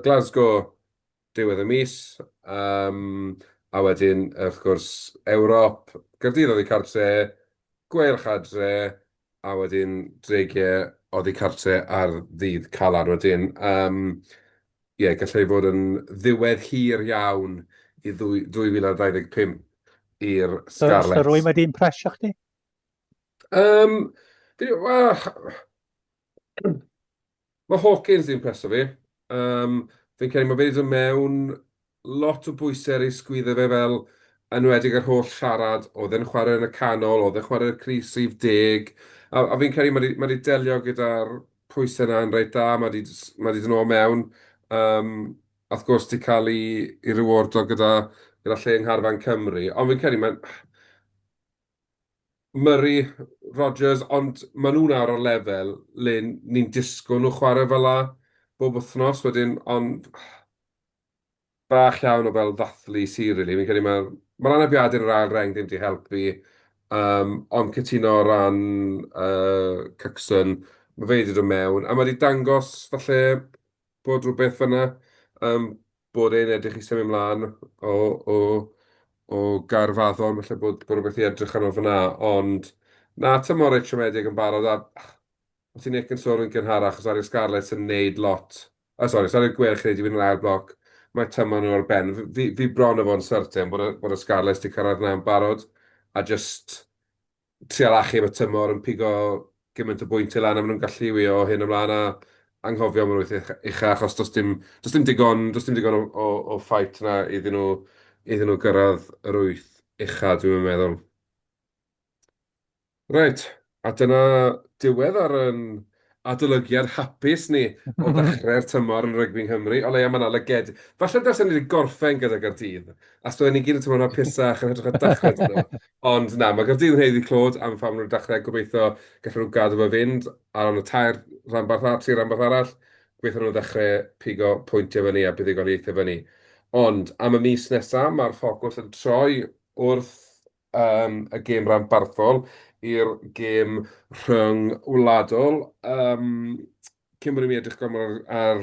Glasgow diwedd y mis, yym, a wedyn, wrth gwrs, Ewrop, Gaerdydd oddi cartre, Gweilch adre, a wedyn Dreigiau oddi cartre ar ddydd Calan wedyn. Yym, ie, gallai fod yn ddiwedd hir iawn i ddwy 2025 i'r Scarlets. So, rwy'n wedi impresio chdi? Um, wel, Mae Hawkins 'di impreso fi. Yym, fi'n credu mae fe 'di dod mewn lot o bwysau ar ei sgwyddau fe fel, yn enwedig yr holl siarad, oedd e'n chwarae yn y canol, oedd e'n chwarae'r crys rhif deg, a a fi'n credu mae 'di mae 'di delio gyda'r pwysau 'na yn reit dda, mae 'di mae 'di dod nôl mewn. Yym, a wrth gwrs 'di cael ei ei rewardo gyda gyda lle yng ngharfan Cymru, ond fi'n credu mae'n... Murray, Rogers, ond maen nhw nawr ar lefel le ni'n disgwyl nhw chwarae fel 'na bob wythnos wedyn, ond bach iawn o fel ddathlu sy rili. Fi'n credu mae'r mae'r anafiadau yn yr ail reng ddim 'di helpu, yym, ond cytuno o ran yy Cookson, ma' fe 'di dod mewn a ma' 'di dangos falle bod rhywbeth fan'na, yym, bod e'n edrych i symud mlaen o o o Gaerfaddon, falle bod bod rhywbeth i edrych arno fan'na, ond na, tymor reit siomedig yn barod, a o' ti'n Nick yn sôn yn gynharach, os ari'r Scarlets yn neud lot, o sori, os ari'r Gweilch yn neud i fynd yn ail bloc, mae tymor nhw ar ben. Fi fi bron â fod yn certain bod y bod y Scarlets 'di cyrraedd 'na yn barod, a jyst trial achub y tymor yn pigo gymaint o bwyntiau lan a maen nhw'n gallu i o hyn ymlaen a anghofio am yr wyth ucha achos does dim, does dim digon, does dim digon o, o, o fight 'na iddyn nhw, iddyn nhw gyrraedd yr wyth ucha dwi'n meddwl. Reit, a dyna diwedd ar yn adolygiad hapus ni o ddechrau'r tymor yn rygbi yng Nghymru. O leia mae 'na lyged. Falle dylsen ni wedi gorffen gyda Gaerdydd, a so ni gyd yn teimlo'n hapusach yn hytrach na dechrau 'da nhw. Ond na, mae Gaerdydd yn haeddu clod am pam maen nhw'n dechrau. Gobeithio gallen nhw gadw fe fynd ar ôl y tair rhanbarth arall, tri rhanbarth arall. Gobeithio nhw'n ddechrau pigo pwyntiau fyny a buddugoliaethau fyny. Ond am y mis nesaf, mae'r ffocws yn troi wrth yym, y gêm ranbarthol i'r gêm rhyngwladol. Yym, cyn bod ni'n mynd i edrych gormod ar, ar,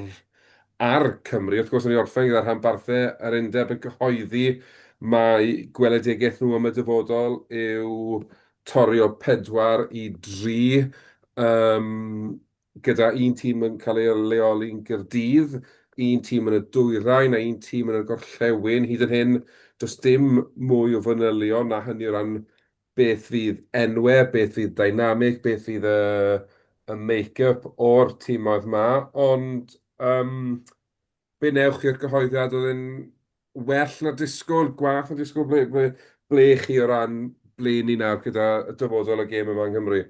ar Cymru, wrth gwrs, wnawn ni orffen gyda'r rhanbarthau, yr undeb yn cyhoeddi mai gweledigaeth nhw am y dyfodol yw torri o 4 i 3. Yym, gyda un tîm yn cael ei leoli yn Gaerdydd, un tîm yn y dwyrain a un tîm yn y gorllewin. Hyd yn hyn, does dim mwy o fanylion na hynny o ran beth fydd enwau, beth fydd dynamic, beth fydd y, y make-up o'r timoedd 'ma, ond yym, be wnewch chi o'r cyhoeddiad? Oedd e'n well na'r disgwyl, gwaeth na'r disgwyl? Ble, ble, ble chi o ran ble ni nawr gyda dyfodol y gêm yma yng Nghymru?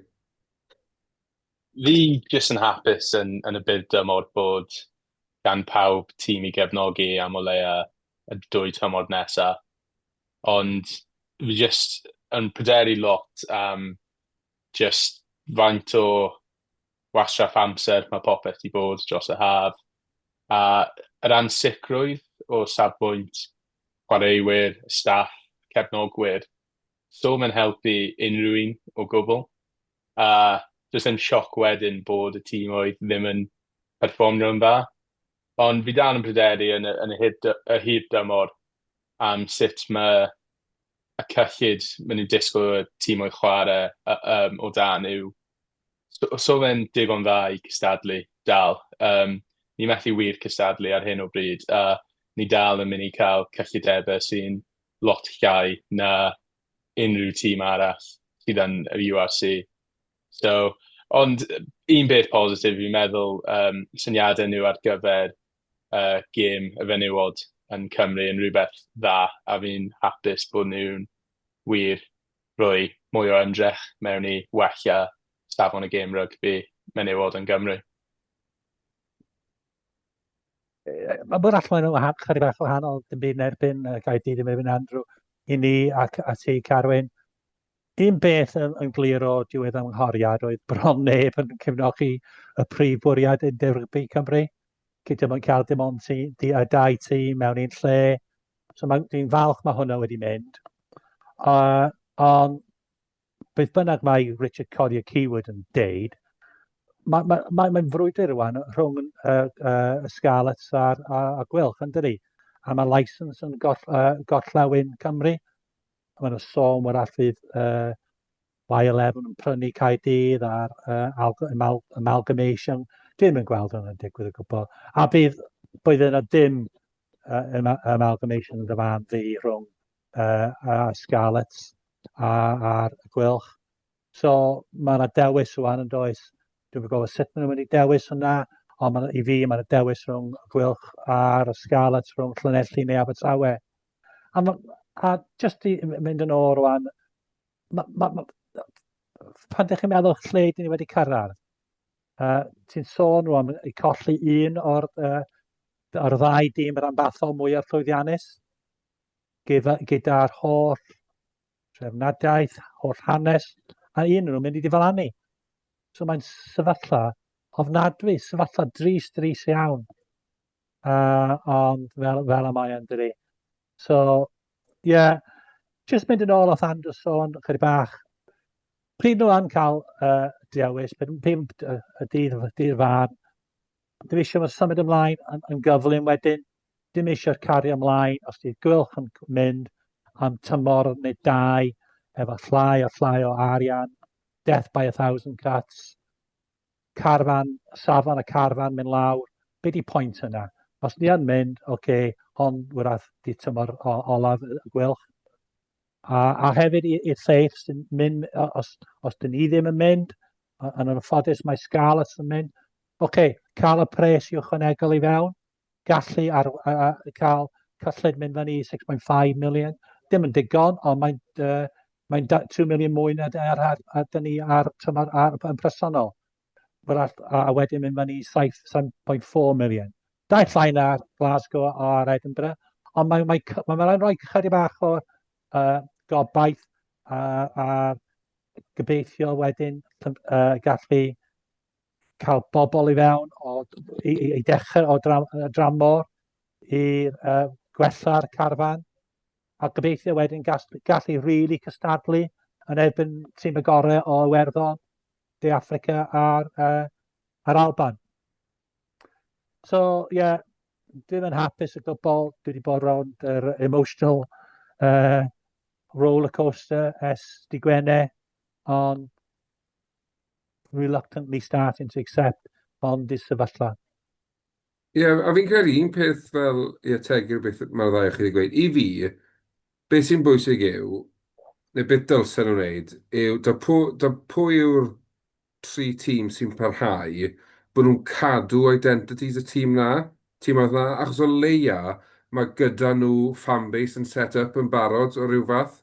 Fi jyst yn hapus yn yn y byr dymor bod gan pawb tîm i gefnogi am o leia y dwy tymor nesa. Ond fi jyst yn pryderu lot am jyst faint o wastraff amser mae popeth 'di bod dros y haf, a yr ansicrwydd o safbwynt chwaraewyr, staff, cefnogwyr. So mae'n helpu unrhyw un o gwbl. A jyst yn sioc wedyn bod y tîmoedd ddim yn perfformio'n dda. Ond fi dal yn pryderu yn y, yn y hir, y hir dymor am sut mae y cyllid maen nhw'n disgwyl y tîm o'i chwarae um, o dan yw so, so fe'n digon dda i cystadlu dal. Um, ni methu wir cystadlu ar hyn o bryd, a ni dal yn mynd i cael cyllidebau sy'n lot llai na unrhyw tîm arall sydd yn yr URC. So, ond un beth positif fi'n meddwl, um, syniadau nhw ar gyfer uh, gêm y fenywod yn Cymru yn rhywbeth dda, a fi'n hapus bod nhw'n wir rhoi mwy o ymdrech mewn i wella safon y gêm rygbi menywod yn Gymru. Mae bod allan yn wahanol, chydig bach wahanol, dim byd yn erbyn uh, Gaerdydd, dim erbyn Andrew, i ni ac a ti, Carwyn. Un beth yn, yn glir o diwedd ymghoriad oedd bron neb yn cefnogi y prif bwriad Undeb Rygbi Cymru. Gyda mae'n cael dim ond ti, di, a dau tîm mewn un lle. So dwi'n falch mae hwnna wedi mynd. Uh, ond beth bynnag mae Richard Collier Keywood yn deud, mae'n ma, ma, ma frwydr rwan rhwng uh, uh, y Scarlets a'r, a, a Gwylch, yn dydi? A mae licence yn goll, uh, gorllewin Cymru. Mae yna sôn wrach fydd uh, Y11 yn prynu Caerdydd a'r uh, amal amalgamation. Dwi ddim yn gweld hwnna'n digwydd o gwbl. A bydd, bydd yna dim uh, amalgamation yn dy fan fi rhwng uh, a Scarlets a, a'r Gweilch. So mae yna dewis rwan yn does. Dwi'n gwybod sut maen nhw'n mynd i dewis hwnna, ond ma, i fi mae yna dewis rhwng y Gweilch a'r Scarlets, rhwng Llanelli neu Abertawe. A, ma, a just i mynd yn ôl rwan, ma, ma, ma, pan ydych chi'n meddwl lle dyn ni wedi cyrraedd, uh, ti'n sôn rwan i colli un o'r, uh, o'r ddau dîm ranbarthol mwyaf llwyddiannus, gyda'r holl trefnadaeth, holl hanes, a un nhw'n mynd i ddiflannu. So mae'n sefyllfa ofnadwy, sefyllfa dris, dris iawn. Uh, ond fel, fel y mae yn dydi. So, ie, yeah, just mynd yn ôl off Andrew sôn, chydig bach. Pryd nhw yn cael uh, dewis, pryd, pryd y dydd, dydd fan, Dim eisiau fo symud ymlaen yn, yn gyflym wedyn. Dim eisiau'r cario ymlaen os di'r gwylch yn mynd am tymor neu dau efo llai a llai o arian, death by a thousand cuts, carfan, safon y carfan mynd lawr, be di pwynt yna? Os ni yn mynd, oce, okay, hon wrach di tymor olaf y gwylch. A, a hefyd i'r lleill sy'n mynd, os, os dyn ni ddim yn mynd, yn anffodus mae Scarlets yn mynd, oce, okay, cael y pres i ychwanegol i fewn, gallu ar, a, a, cael cyllid mynd fyny i 6.5 million, dim yn digon, ond mae'n uh, mae 2 million mwy na ar, ar, ar, dyn ni ar, tymor, ar, yn presennol. A, a wedyn mynd fyny i 7.4 million. Daeth llai na Glasgow a'r Edinburgh, ond mae'n mae, mae, mae rhoi chydig bach o uh, gobaith a, a gobeithio wedyn uh, gallu cael bobl i fewn o, i, i, i dechrau o dram, dramor i uh, gwella'r carfan a gobeithio wedyn gall, gallu rili really cystadlu yn erbyn tîm y gorau o Iwerddon, De Affrica a'r, uh, a'r Alban. So, ie, yeah, ddim yn hapus o gwbl. Dwi wedi bod rownd yr emotional uh, roller coaster ers di Gwener, ond reluctantly starting to accept ond i sefyllfa. Ie, yeah, a fi'n credu un peth fel i ategu'r beth mae'r ddau o chi wedi gweud, i fi, beth sy'n bwysig yw, neu beth dylsen nhw wneud, yw, da pwy, da pwy yw'r tri tîm sy'n parhau, bod nhw'n cadw identities y tîm 'na, timoedd 'na, achos o leia mae gyda nhw fanbase yn set up yn barod o ryw fath.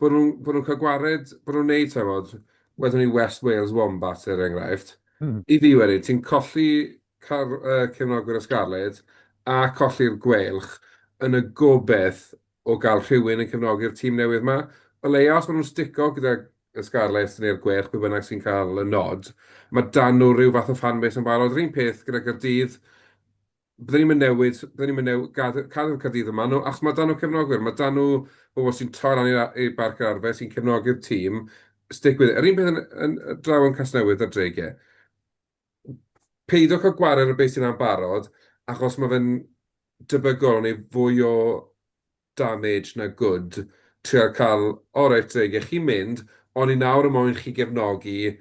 Bod nhw'n bod nhw'n cael gwared, bod nhw'n neud, timod, wedwn ni West Wales Wombats er enghraifft. Mm. I fi wedyn, ti'n colli car, uh, cefnogwyr y Scarlets a colli'r Gweilch yn y gobeith o gael rhywun yn cefnogi'r tîm newydd 'ma. O leia, os maen nhw'n stico gyda y Scarlets neu'r Gweilch, pwy bynnag sy'n cael y nod, mae 'da nhw ryw fath o fanbase yn barod. Yr un peth gyda Gaerdydd, bydden ni'm yn newid, bydden ni'm yn new- gad- cadw Caerdydd yma nhw, achos mae 'da nhw cefnogwyr, mae 'da nhw bobl sy'n troi lan i Barc yr Arfau, sy'n cefnogi'r tîm, stick with it. Yr un peth yn, yn, draw yn Casnewydd a'r Dreigiau. Peidiwch cael gwared ar beth sy'n yna'n barod, achos mae fe'n debygol o wneud fwy o damage na good trio cael, o reit, Dreigiau, chi'n mynd, ond ni nawr yn moyn chi gefnogi,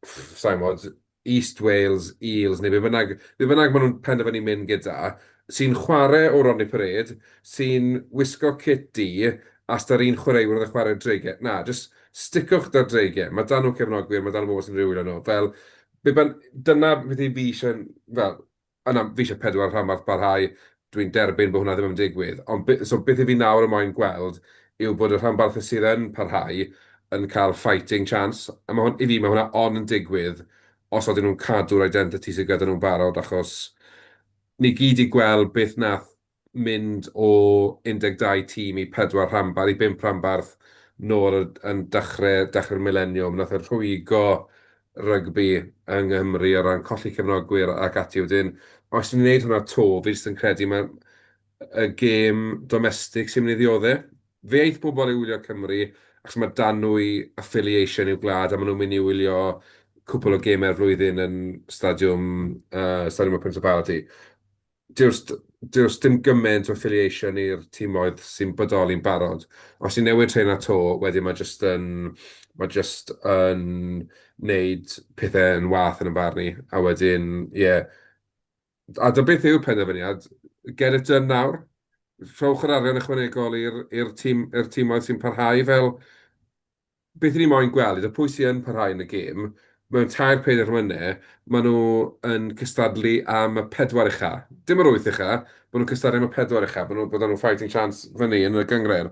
sa i'n gwybod, East Wales, Eels, neu be bynnag, be bynnag maen nhw'n penderfynu mynd gyda, sy'n chwarae o Rodney Parade, sy'n wisgo cit du, a s'da'r un chwaraewyr oedd yn chwarae'r Dreigiau. Na, jyst sticwch 'da'r Dreigiau. Mae 'da nhw cefnogwyr, mae 'da nhw bobl sy'n rili wylio nhw. Fel, be byn-, dyna beth i fi eisiau, fel, yna, fi eisiau pedwar rhanbarth barhau, dwi'n derbyn bod hwnna ddim yn digwydd, ond be, so beth i fi nawr yn moyn gweld yw bod y rhanbarthau sydd yn parhau yn cael fighting chance, a ma' hwn, i fi, mae hwnna ond yn digwydd os ydyn nhw'n cadw'r identity sydd gyda nhw'n barod, achos ni gyd 'di gweld beth wnaeth mynd o 12 tîm i pedwar rhanbarth, i bump rhanbarth nôl yn dechrau, dechrau'r mileniwm. Wnaeth e rhwygo rygbi yng Nghymru o ran colli cefnogwyr ac ati. Wedyn, os ni'n gwneud hwnna 'to, fi jyst yn credu mae y gêm domestig sy'n mynd i ddioddef. Fe eith pobl i wylio Cymru achos mae 'da nhw affiliation i'w gwlad a maen nhw'n mynd i wylio cwpl o gemau'r flwyddyn yn stadiwm, yy, Stadiwm y Principality. Dyw'r st- dyw'r dim gymaint o affiliation i'r timoedd sy'n bodoli'n barod. Os ti'n newid rheina 'to, wedyn mae jyst yn, mae jyst yn wneud pethau yn waeth yn 'y marn i. A wedyn, ie. A dyna beth yw'r penderfyniad, get it done nawr. Rhowch yr arian ychwanegol i'r i'r tîm, i'r timoedd sy'n parhau fel... Beth 'y ni moyn gweld yw pwy sy yn parhau yn y gêm, mewn tair, pedair mlynedd, maen nhw yn cystadlu am y pedwar ucha. Dim yr wyth ucha, maen nhw'n cystadlu am y pedwar ucha, bod nhw bod 'da nhw fighting chance fyny yn y gynghrair.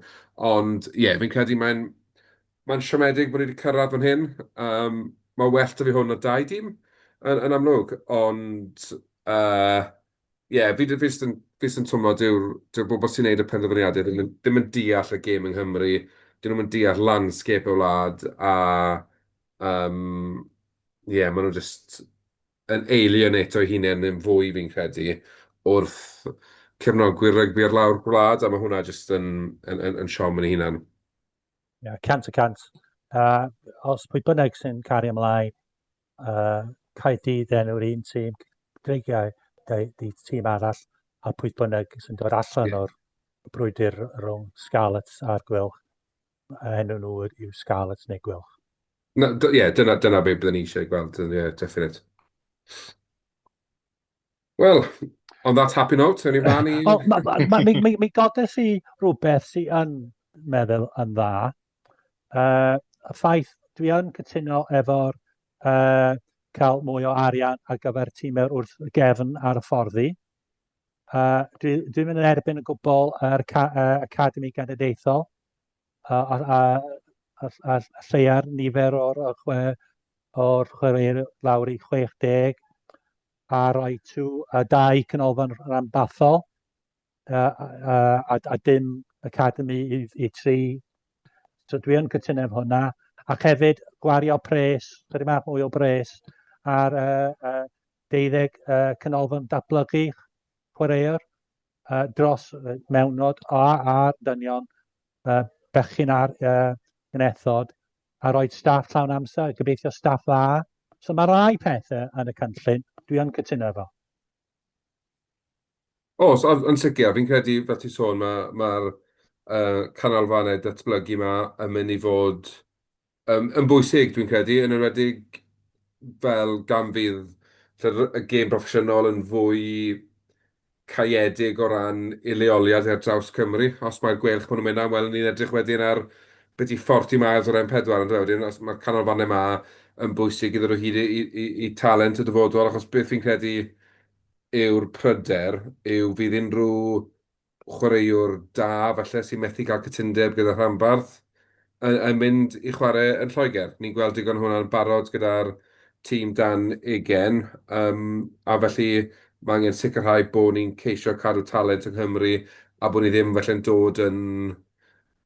Ond ie, fi'n credu mae'n mae'n siomedig bod ni wedi cyrraedd fan hyn. Yym, mae well 'da fi hwn na dau dîm, yn yn amlwg, ond yy ie, fi fi jyst yn fi jyst yn twmlo dyw'r dyw'r bobl sy'n wneud y penderfyniadau ddim yn ddim yn deall y gêm yng Nghymru, 'dyn nhw'm yn deall landscape y wlad, a yym ie, maen nhw jyst yn alienato eu hunain yn fwy fi'n credu wrth cefnogwyr rygbi ar lawr gwlad, a ma' hwnna jyst yn yn yn yn siom yn ei hunan. Ie, yeah, 100%. Os pwy bynnag sy'n cario ymlaen, Caerdydd enw'r un tîm, Dreigiau di tîm arall, a pwy bynnag sy'n dod allan yeah. o'r brwydr rhwng Scarlets a'r Gweilch, enw nhw yw Scarlets neu Gweilch. Ie, yeah, dyna, dyna be byddwn ni eisiau gweld, ie, yeah, definite. Wel, on that happy note, ewn ni mlaen i... Wel, ma, ma, ma, mi, mi, mi godes i rhywbeth sy'n yn meddwl yn dda. Y ffaith, dwi yn cytuno efo'r cael mwy o arian ar gyfer tîmau wrth gefn ar y fforddi. Dwi, dwi'n mynd yn erbyn y gwbl yr Academi Genedlaethol a, a, a, a, a, a lleia'r nifer o'r, o'r, chwe, o'r chwaraewyr lawr i 60 a rhoi two, a dau canolfan ranbarthol a, a, a, a dim academy i, i tri. So dwi yn cytuno efo hwnna. Ac hefyd gwario pres, chydig bach mwy o bres ar uh, deuddeg canolfan datblygu chwaraewr uh, dros uh, mewnod a a'r dynion, uh, bechgyn a'r uh, genethod, a rhoi staff llawn amser, gobeithio staff dda. So mae rai pethau yn y cynllun, dwi yn cytuno efo. Oes, yn sicr, fi'n credu, fel ti'n sôn, mae'r ma, uh, canolfannau datblygu yma yn mynd i fod yn bwysig, dwi'n credu, yn enwedig fel gan fydd y gêm broffesiynol yn fwy caeedig o ran ei leoliad ar draws Cymru. Os mae'r Gweilch maen nhw'n mynd am, wel, ni'n edrych wedyn ar beth i 40 miles o'r M4, ond wedyn os mae'r canolfannau yma yn bwysig i ddod o hyd i, i, i talent y dyfodol, achos beth fi'n credu yw'r pryder yw fydd unrhyw chwaraewr da falle sy'n methu cael cytundeb gyda rhanbarth yn, yn mynd i chwarae yn Lloegr. Ni'n gweld digon hwnna'n barod gyda'r tîm dan ugain, yym, a felly mae angen sicrhau bod ni'n ceisio cadw talent yng Nghymru a bod ni ddim felly'n dod yn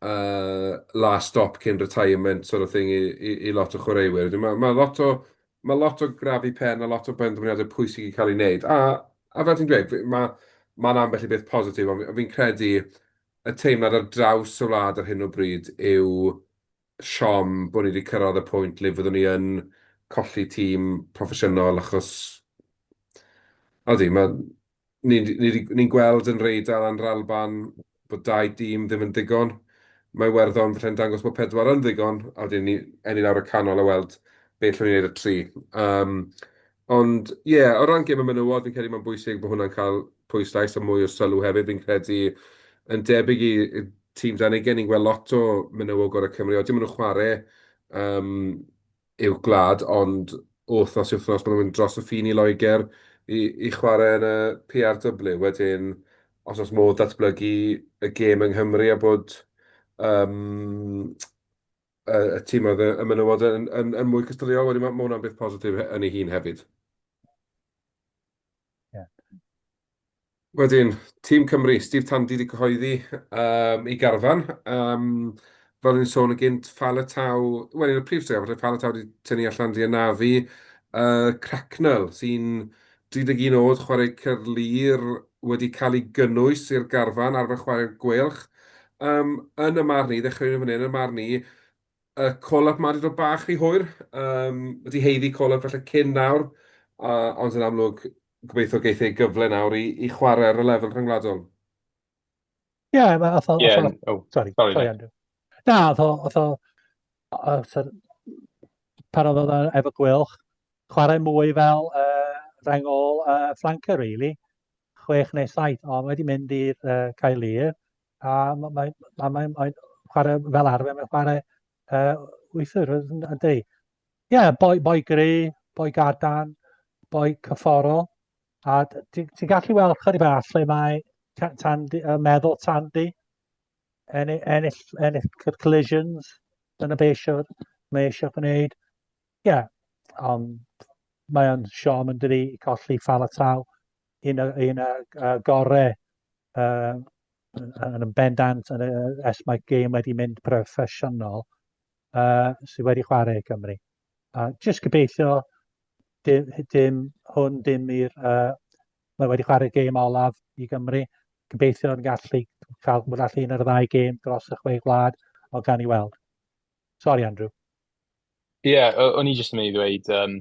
uh, last stop cyn retirement sort of thing i, i, i lot o chwaraewyr. Mae, ma lot o mae lot o grafu pen a lot o benderfyniadau pwysig i cael ei wneud. A, a fel ti'n dweud, mae mae'n ambell i beth positif, ond fi'n credu y teimlad ar draws y wlad ar hyn o bryd yw siom bod ni wedi cyrraedd y pwynt le fyddwn ni yn colli tîm proffesiynol achos odi, mae ni'n ni, ni, ni gweld yn Rheidol a'n Alban bod dau dîm ddim yn ddigon. Mae Iwerddon falle'n dangos bod pedwar yn ddigon, a wedyn ni ennill lawr y canol a weld beth allwn ni wneud â tri. Yym, ond ie, o ran gêm y menywod, fi'n credu mae'n bwysig bod hwnna'n cael pwyslais a mwy o sylw hefyd. Fi'n credu, yn debyg i tîm dan ugain, ni'n gweld lot o menywod gorau Cymru, odi maen nhw'n chwarae yym i'w gwlad, ond o wythnos i wythnos maen nhw'n mynd dros y ffin i Loegr i i chwarae yn y PRW. Wedyn, os oes modd datblygu y gêm yng Nghymru a bod yym y y timoedd y menywod yn yn yn mwy cystadleuol, wedyn ma' ma' hwnna'n beth positif yn ei hun hefyd. Ie. Wedyn, tîm Cymru, Steve Tandy 'di cyhoeddi yym ei garfan. Yym, fel o'n i'n sôn yn gynt, Faletau, wel un o'r prif straeon falle, Faletau 'di tynnu allan, 'di anafu. Yy, Cracknell, sy'n 31 oed, chwarae Caerlŷr, wedi cael ei gynnwys i'r garfan, arfer chwarae'r Gweilch. Yym, yn y marn i, ddechreuwn ni fan hyn, yn y marn i, y call-up 'ma 'di dod bach rhy hwyr. Yym, wedi haeddu call-up falle cyn nawr, a, ond yn amlwg, gobeithio geith ei gyfle nawr i, i chwarae ar y lefel rhyngwladol. Ie, yeah, oedd o... Yeah, oh, sorry, sorry, sorry Andrew. Na, oedd o, oedd o, oedd o, pan oedd o efo Gweilch, chwarae mwy fel uh, rheng ôl uh, flanker, really. Chwech neu saith, ond wedi mynd i'r uh, Caerlŷr, a mae'n mae, mae, mae, mae chwarae fel arfer, mae'n chwarae uh, wythwr, yn ydy. Ie, yeah, boi, boi gry, boi gadarn, boi cyfforol, a ti'n ti gallu weld chydig bach lle mae Tandy, uh, meddwl Tandy, ennill, ennill, ennill collisions, dyna be eisiau, mae eisiau gwneud. Ie, yeah, ond mae o'n siom yn dydi i colli Faletau, un o, un o uh, gorau uh, yn yn bendant yn, ers mae gêm wedi mynd proffesiynol uh, sydd wedi chwarae i Gymru. Uh, just gobeithio dim, dim hwn dim i'r... Uh, mae wedi chwarae gêm olaf i Gymru. Gobeithio yn gallu cael bod allu un o'r ddau gêm dros y chwe gwlad, ond gan i weld. Sorry, Andrew. Ie, yeah, o'n i jyst yn mynd i ddweud, um,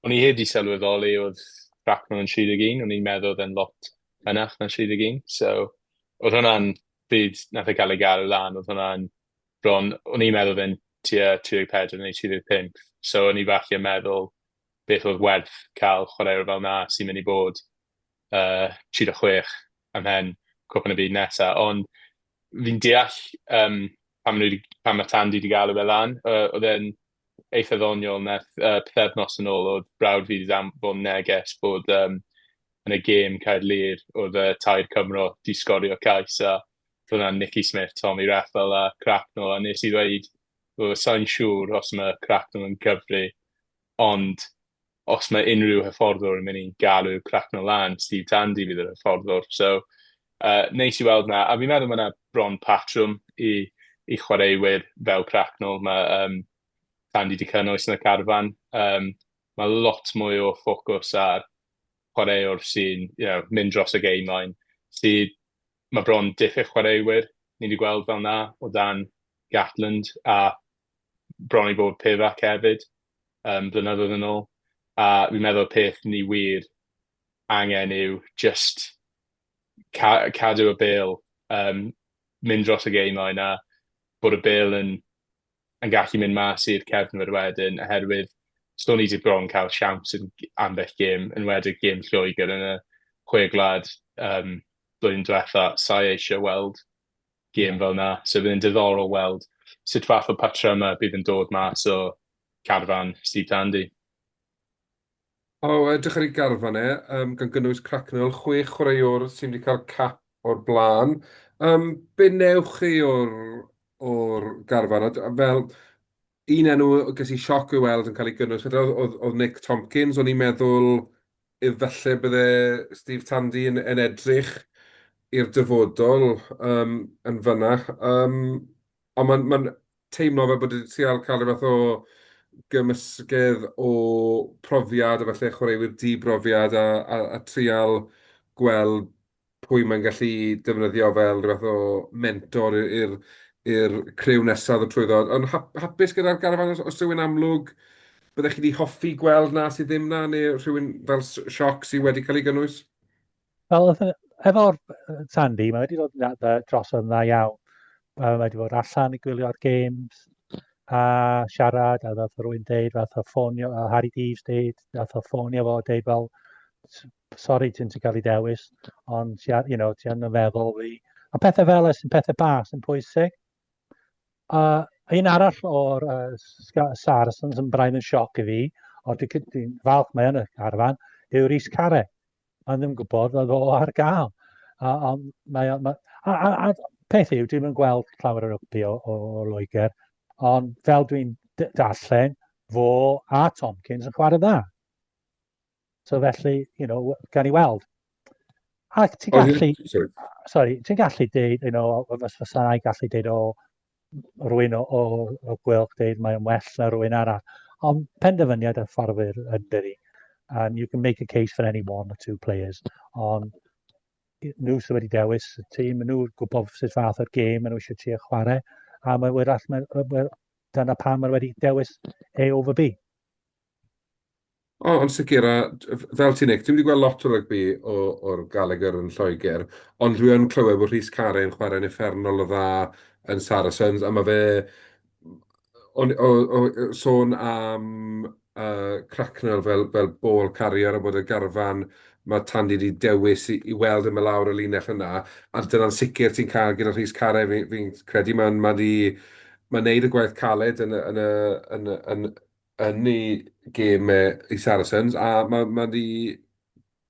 o'n i heb di sylweddoli oedd Cracknell yn 31, o'n i'n meddwl oedd e'n lot hynach na 31, so oedd hwnna'n pryd nath e gael ei galw lan, oedd hwnna'n bron, o'n i'n meddwl oedd e'n tua 34 neu 35, so o'n i falle yn meddwl beth oedd werth cael chwaraewr fel 'na sy'n mynd i bod uh, 36 ymhen cwpan y byd nesaf, ond fi'n deall um, pam, nhw, pam mae Tandy wedi galw fe lan. Uh, oedd e'n eitha ddoniol nath uh, pythefnos yn ôl, oedd brawd fi wedi danfon neges bod um, yn y gêm Caerlŷr oedd y tair Cymro di sgorio cais a hwnna Nicky Smith, Tommy Reffell a Cracknell a nes i ddweud, well, sa'n siŵr os mae Cracknell yn cyfri, ond os mae unrhyw hyfforddwr yn mynd i galw Cracknell lan, Steve Tandy fydd yr hyfforddwr. So, uh, neis i weld na. A fi'n meddwl mae yna bron patrwm i, i chwaraewyr fel Cracknell. Mae um, Tandy di cynnwys yn y carfan. Um, mae lot mwy o ffocws ar chwaraewr sy'n you know, mynd dros y game line. Sydd, mae bron diffyg chwaraewyr ni wedi gweld fel na o dan Gatland a bron i bod Pivac hefyd um, blynyddoedd yn ôl. A fi'n meddwl peth ni wir angen yw just ca cadw y bêl, um, mynd dros y game line a bod y bêl yn, yn gallu mynd mas i'r cefnwyr wedyn, oherwydd so ni wedi bron cael siawns yn ambell gêm, yn enwedig gêm Lloegr yn y chwe gwlad um, blwyddyn diwetha, sa'i eisiau weld gêm fel 'na. So bydd e'n diddorol weld sut fath o patrymau bydd yn dod mas o carfan Steve Tandy. O, edrych ar ei garfan e, um, gan gynnwys Cracknell, chwech chwaraewr sydd wedi cael cap o'r blaen. Um, be newch chi o'r, or garfan? A fel, un enw ges i sioc i weld yn cael ei gynnwys, oedd, oedd, oedd Nick Tompkins, o'n i'n meddwl efallai bydde Steve Tandy yn, yn edrych i'r dyfodol um, yn fyna. Um, ond mae'n ma teimlo fel bod wedi trial cael rhyw fath o gymysgedd o profiad a falle chwaraewyr di-brofiad a, a, a trial gweld pwy mae'n gallu defnyddio fel rhyw fath o mentor i'r i'r criw nesaf ddod trwyddo. Ond hapus gyda'r garfan os, os rhywun amlwg byddech chi wedi hoffi gweld na sydd ddim na, neu rhywun fel sioc sydd wedi cael ei gynnwys? Wel, efo'r Tandy, mae wedi dod dros yn dda iawn. Mae wedi bod allan i gwylio'r games a siarad, a ddath rwy'n deud, fath o ffonio, a Harry Deves deud, ddath o ffonio fo, deud fel, sori ti'n ti cael ei dewis, ond you know, ti yn y feddwl fi. A pethau fel y sy'n pethau bach sy'n pwysig. A un arall o'r Saracens yn braidd yn sioc i fi, ond dwi'n dwi falch mae yn y carfan, yw Rhys Carre. Mae'n ddim gwybod oedd o ar gael. A, a, mae, mae, a, a, a peth yw, dwi'n gweld llawer o rygbi o, o, o Loegr, ond fel dwi'n darllen, fo a Tomkins yn chwarae dda. So felly, you know, gan i weld. Ac ti'n gallu, sorry, sorry ti'n gallu deud, you know, fes fysa i gallu deud o rwy'n o, o, o gwylch deud mae'n well na rwy'n arall. Ond penderfyniad y fforddwyr yn dydi. And you can make a case for any one or two players. Ond nhw sydd wedi dewis y tîm, nhw'n gwybod sut fath o'r gêm maen nhw eisiau trio chwarae, a mae wyrach, mae, dyna pam maen wedi dewis A over B. O, ond sicr, a fel ti'n Nick, dwi'm 'di gweld lot o rygbi o, o'r Gallagher yn Lloegr, ond dwi yn clywed bod Rhys Carre yn chwarae'n uffernol o dda yn Saracens, a mae fe... O'n, o, o, sôn am uh, Cracknell fel, fel ball carrier a bod y garfan mae Tandy wedi dewis i, i weld yn mynd lawr y linell yna, a dyna'n sicr ti'n cael gyda Rhys Carre, fi'n fi, credu mae'n ma di, mae'n neud y gwaith caled yn y, yn y, yn, yn, yn ei gêm e i Saracens, a mae ma 'di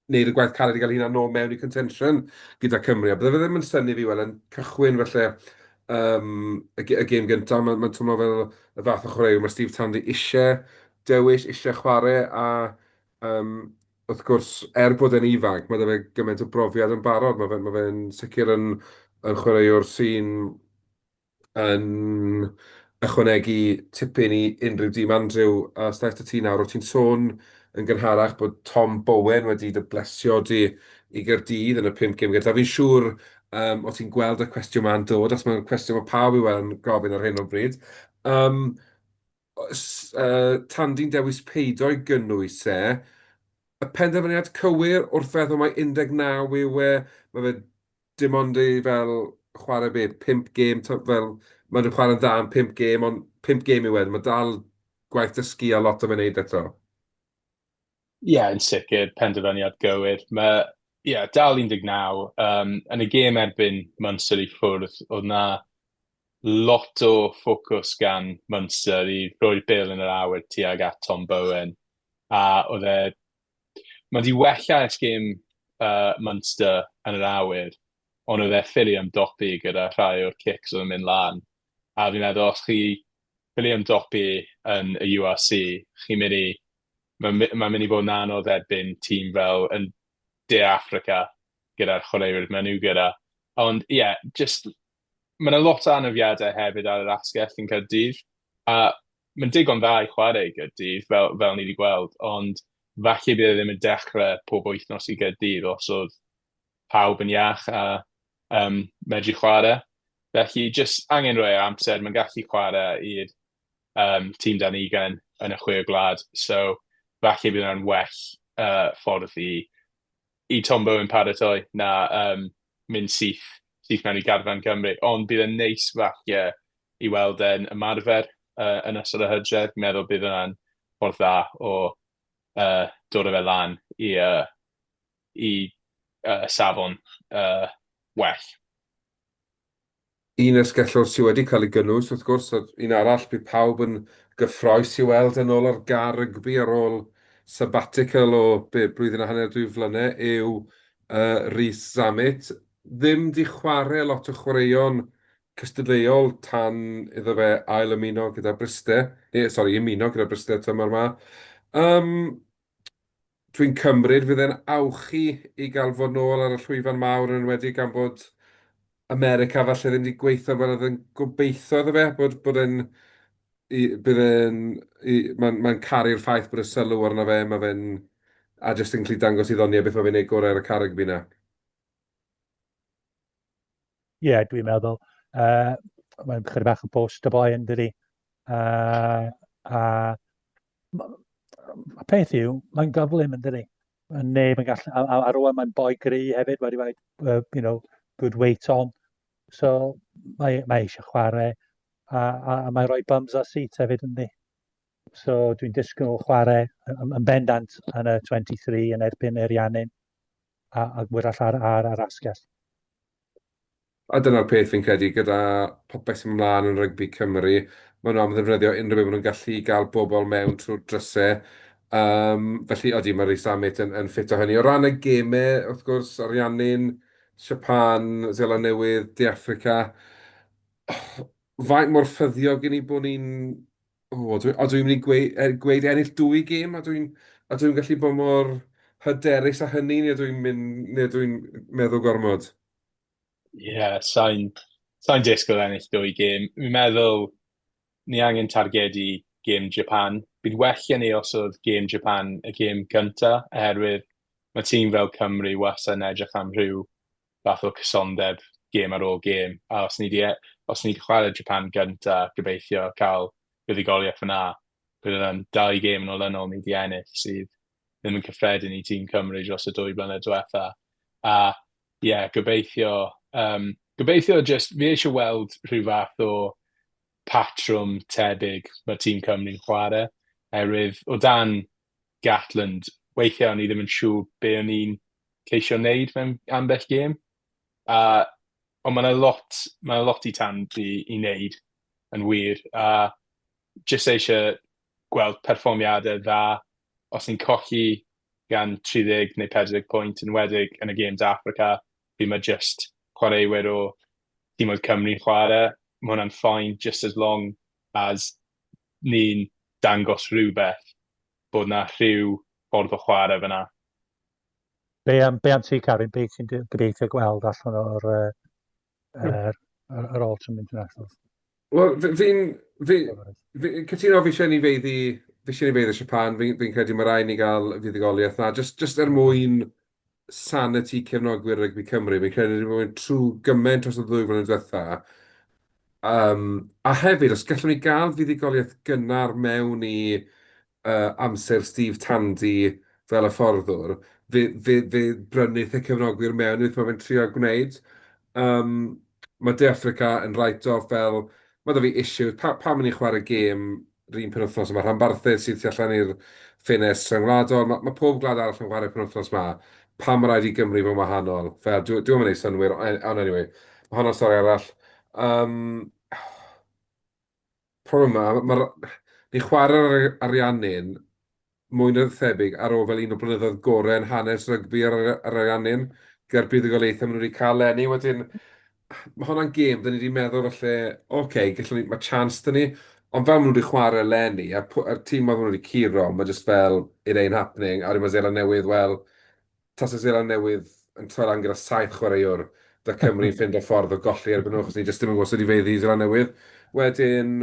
wneud y gwaith caled i gael hynna nôl mewn i contention gyda Cymru. A bydde fe ddim yn synnu fi weld yn cychwyn falle um, y, y gêm gyntaf. Mae'n ma teimlo fel y fath o chwaraewr mae Steve Tandy eisiau dewis, eisiau chwarae, a um, wrth gwrs, er bod e'n ifanc, mae 'da fe gymaint o brofiad yn barod. Mae fe'n ma fe sicr yn, yn chwaraewr sy'n yn ychwanegu tipyn i unrhyw dîm. Andrew, a os ddaeth ti nawr, o't ti'n sôn yn gynharach bod Tom Bowen wedi dy blesio di i Gaerdydd yn y pump gêm gyntaf. Fi'n siŵr um, o ti'n gweld y cwestiwn ma'n dod, achos mae'n cwestiwn mae pawb i weld yn gofyn ar hyn o bryd. Um, uh, Tandy'n dewis peido i gynnwys e, y penderfyniad cywir wrth feddwl mai 19 yw e, mae fe dim ond i fel chwarae be, 5 gêm, fel mae nhw'n chwarae'n dda am 5 gêm, ond 5 gêm yw e, mae dal gwaith dysgu a lot o fe'n neud eto. Ie, yeah, yn sicr, penderfyniad gywir. Mae, ie, yeah, dal 19. Um, yn y gêm erbyn Munster i ffwrdd, oedd na lot o ffocws gan Munster i roi'r bêl yn yr awyr tuag at Tom Bowen. A oedd e Mae 'di wella ers gêm uh, Munster yn yr awyr, ond oedd e ffili ymdopi gyda rhai o'r cics oedd yn mynd lan. A fi'n meddwl, os chi ffili ymdopi yn y URC, chi'n mynd i... Mae'n ma mynd i fod yn anodd erbyn tîm fel yn De Affrica gyda'r chwaraewyr maen nhw gyda. Ond ie, yeah, just mae yna lot o anafiadau hefyd ar yr asgell yn Caerdydd, a mae'n digon dda i chwarae i Gaerdydd, fel, fel ni wedi gweld, ond falle bydd e ddim yn dechrau pob wythnos i Gaerdydd os oedd pawb yn iach a um, medru chwarae. Felly, jyst angen rhoi amser, mae'n gallu chwarae i'r um, tîm dan ugain yn y chwe gwlad, so falle bydd hwnna'n well ffordd i, i Tom Bowen paratoi na um, mynd syth, syth mewn i garfan Cymru. Ond bydd e'n neis falle i weld e'n ymarfer uh, yn ystod y hydref. Fi'n meddwl bydd hwnna'n ffordd dda o uh, dod o fe lan i, uh, i uh, safon uh, well. Un asgellwr sydd wedi cael ei gynnwys, wrth gwrs, a un arall bydd pawb yn gyffroes i weld yn ôl ar gar rygbi ar ôl sabbatical o be, blwyddyn a hanner, dwy flynedd, yw uh, Rhys Zammit. Ddim di chwarae lot o chwaraeon cystadleuol tan iddo fe ail ymuno gyda Bryste, neu sori, ymuno gyda Bryste tymor yma. Um, Dwi'n cymryd fydd e'n awchu i gael fod nôl ar y llwyfan mawr yn enwedig gan bod America falle ddim wedi gweithio fel oedd yn gobeithio iddo fe, bod, bod e'n... Bydd e'n... Mae'n mae caru'r ffaith bod y sylw arno fe, mae fe'n... A jyst yn gallu dangos i ddoniau beth mae fe'n neud gorau ar y car rygbi 'na. Ie, yeah, dwi'n meddwl. Uh, mae'n chydig bach yn poster boy yn dydi. Uh, a y peth yw, mae'n gyflym yn dydi. Mae neb yn gallu, a, a, a rwan mae'n boi gry hefyd, wedi rhaid, uh, you know, good weight on. So, mae, mae eisiau chwarae a, a, a mae'n rhoi bums ar seat hefyd yndi. So dwi'n disgwyl chwarae yn, yn bendant yn y 23 yn erbyn Ariannin a, a wyrach ar, ar, ar asgell. A dyna'r peth fi'n credu, gyda popeth sy'n mynd mlaen yn rygbi Cymru, maen nhw am ddefnyddio unrhyw beth maen nhw'n gallu i gael bobl mewn trwy'r drysau. Um, felly, odi, mae Rees Zammit yn, yn ffit o hynny. O ran y gemau, wrth gwrs, Ariannin, Japan, Seland Newydd, De Affrica, faint mor ffyddiog i ni bod ni'n... O, dwi, o, dwi'n mynd i gweud, gweud ennill dwy gêm, a dwi'n a dwi'n gallu bod mor hyderus â hynny, neu dwi'n mynd, neu dwi'n meddwl gormod? Ie, yeah, sa'n sa disgwyl ennill dwy gêm. Fi'n meddwl ni angen targedu gêm Japan. Bydd well gen i os oedd gêm Japan y gêm gynta, oherwydd mae tîm fel Cymru wastad yn edrych am rhyw fath o cysondeb gêm ar ôl gêm. A os ni 'di e- os ni 'di chwarae Japan gynta, gobeithio cael buddugoliaeth fyna, bydd hwnna'n dau gêm yn olynol ni 'di ennill, sydd ddim yn cyffredin i tîm Cymru dros y 2 blynedd diwetha. A ie, yeah, gobeithio, um, gobeithio just, fi eisiau weld rhyw fath o patrwm tebyg mae tîm Cymru'n chwarae, oherwydd o dan Gatland, weithiau o'n i ddim yn siŵr be o'n i'n ceisio wneud mewn ambell gêm. A, ond mae yna lot, mae 'na lot i Tandy i wneud yn wir. A jyst eisiau gweld perfformiadau dda. Os ni'n colli gan 30 neu 40 pwynt, yn enwedig yn y gêm De Affrica, pryd mae jyst chwaraewyr o timoedd Cymru'n chwarae, mae hwnna'n fine, just as long as ni'n dangos rhywbeth bod 'na rhyw ffordd o chwarae fyna. Be am, be am ti, Carwyn? Be ti'n gobeithio gweld allan o'r uh, yr, yr, yr Autumn Internationals? Wel, fi'n... Fi, fi, cytuno, fi eisiau ni feiddi, fi eisiau ni feiddi Japan, fi'n fi credu mae rhaid ni gael fuddugoliaeth na, just, just er mwyn sanity cefnogwyr rygbi Cymru, fi'n credu ni bod trwy gymaint dros y ddwy flynedd diwetha. A hefyd, os gallwn ni gael fuddugoliaeth gynnar mewn i amser Steve Tandy fel hyfforddwr, fe, fe, fe brynuth y cefnogwyr mewn i beth mae fe'n trio gwneud. Um, mae De Affrica yn write-off fel, mae 'da fi issues, pa, pam ni'n chwarae gêm yr un penwythnos yma, rhanbarthau sydd tu allan i'r ffenest rhyngwladol, mae, mae pob gwlad arall yn chwarae penwythnos ma, pam mae rhaid i Gymru fod yn wahanol? Fel, dwi, dwi'm yn gwneud synnwyr, ond anyway, mae honno'n stori arall. Um, problem yma, mae'r... Ni'n chwarae'r Ariannin mwy na thebyg ar ôl fel un o blynyddoedd gorau yn hanes rygbi ar yr Ariannin, gyda'r buddugoliaethau maen nhw wedi cael leni. Wedyn, mae hwnna'n gêm, dan ni wedi meddwl falle, ocê, gallwn ni, mae chance 'da ni, ond fel maen nhw wedi chwarae leni, a a'r tîm maen nhw wedi curo, mae jyst fel, it ain't happening, a wedyn mae Seland Newydd, wel, tase Seland Newydd yn troi lan gyda saith chwaraewr, da Cymru'n ffindo ffordd o golli erbyn nhw, achos ni jyst ddim yn gwybod sut i feiddi Seland Newydd. Wedyn,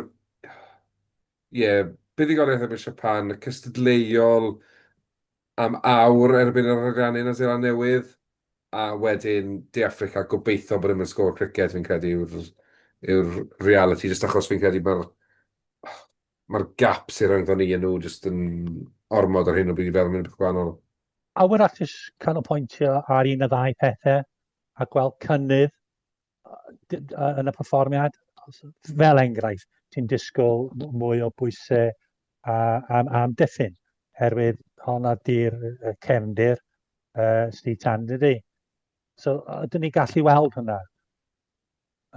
ie, yeah, buddugoliaeth erbyn Japan, cystadleuol am awr erbyn yr Ariannin a Seland Newydd, a wedyn De Affrica, gobeithio bod ddim yn sgôr criced, fi'n credu yw'r yw'r reality, jyst achos fi'n credu mae'r mae'r gap sy'n rhyngddon ni a nhw jyst yn ormod ar hyn o bryd i feddwl am unrhyw beth gwahanol. A wrach jyst canolbwyntio ar un neu ddau pethau a gweld cynnydd yn y perfformiad. Fel enghraifft, ti'n disgwyl mwy o bwysau am, am diffyn, herwydd honna di'r cefndir uh, Steve Tan, dydy. So, ydyn ni gallu weld hwnna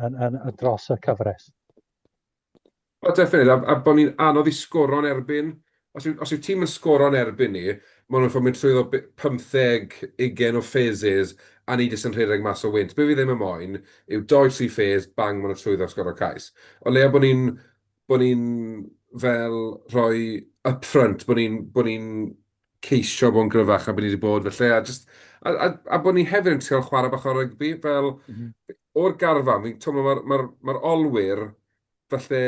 yn, yn, yn dros y cyfres? O, definitely, a, a bod ni'n anodd i sgoro'n erbyn. Os yw, os yw tîm yn sgoro'n erbyn ni, maen nhw'n ffordd mynd trwyddo 15, 20 o phases, a ni jyst yn rhedeg mas o wynt. Be fi ddim yn moyn yw doi, tri phase, bang, maen nhw'n trwyddo a sgoro cais. O leia bod ni'n bod ni'n fel rhoi up front, bod ni'n bod ni'n ceisio bod yn gryfach na bod ni wedi bod felly, a jyst, a, a, a bod ni hefyd yn trio chwarae bach o rygbi, fel mm -hmm. o'r garfan, fi'n teimlo mae'r ma ma olwyr falle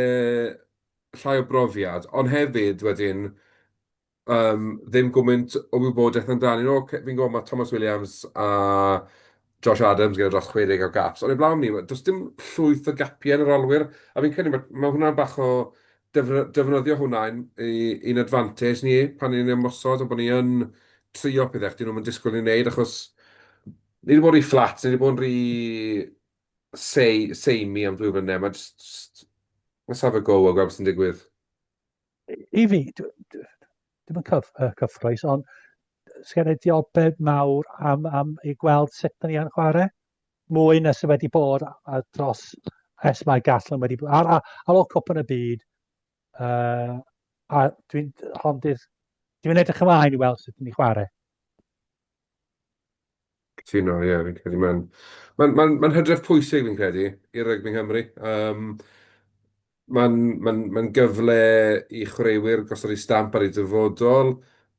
llai o brofiad, ond hefyd wedyn um, ddim gymaint o wybodaeth amdanyn nhw. Fi'n gwybod mae Thomas Williams a Josh Adams gyda dros 60 o gaps, ond heblaw am 'ny, does dim llwyth o gapiau yn yr olwyr, a fi'n credu ma' ma' hwnna'n bach o defnyddio hwnna i'n advantage ni pan ni'n ymosod, a bod ni yn trio pethau dyn nhw'm yn disgwyl ni wneud, achos ni 'di bod rhy fflat, ni 'di bod yn rhy... sei, seimi am ddwy flynedd, mae just, just, let's have a go a gweld beth sy'n digwydd. I fi, dwi'n yn cyff, cyffroes, ond sgen i diolbed mawr am, am i gweld sut da ni yn chwarae. Mwy na sydd wedi bod a, dros ers mae Gatland wedi bod. Ar, ar, ar ôl cwpan y byd, a dwi'n hon di'r... Dwi'n edrych ymlaen i weld sut ni'n chwarae. Cytuno, ie, fi'n credu mae'n mae'n mae'n mae'n hydref pwysig fi'n credu i rygbi Nghymru. Um, mae'n mae'n mae'n gyfle i chwaraewyr gosod eu stamp ar eu dyfodol.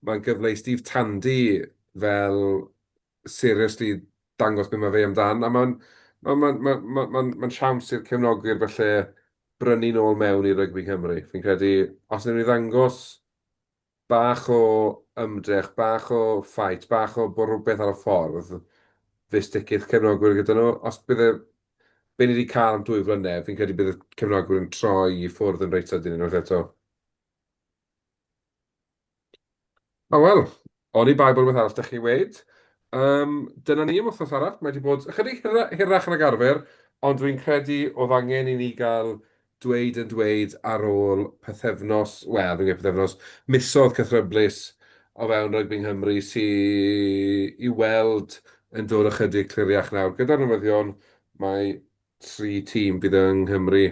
Mae'n gyfle i Steve Tandy fel seriously dangos be mae fe amdan. A mae'n mae'n mae'n mae'n mae'n mae'n mae'n siawns i'r cefnogwyr falle brynu nôl mewn i rygbi Cymru. Fi'n credu os wnawn ni ddangos bach o ymdrech, bach o fight, bach o bod rhywbeth ar y ffordd, fe sticith cefnogwyr gyda nhw. Os bydd e, be ni wedi cael am 2 flynedd, fi'n credu bydd y cefnogwyr yn troi i ffwrdd yn reit sydyn unwaith eto. O wel, oni bai bod rhywbeth arall 'da chi weud. Um, dyna ni am wythnos arall. Mae wedi bod ychydig hira, hirach nag arfer, ond dwi'n credu oedd angen i ni gael dweud yn dweud ar ôl pythefnos, wel, fi'n gweud pythefnos, misoedd cythryblus o fewn rygbi Nghymru sy i weld yn dod ychydig cliriach nawr. Gyda'r newyddion, mae 3 tîm fydd yng Nghymru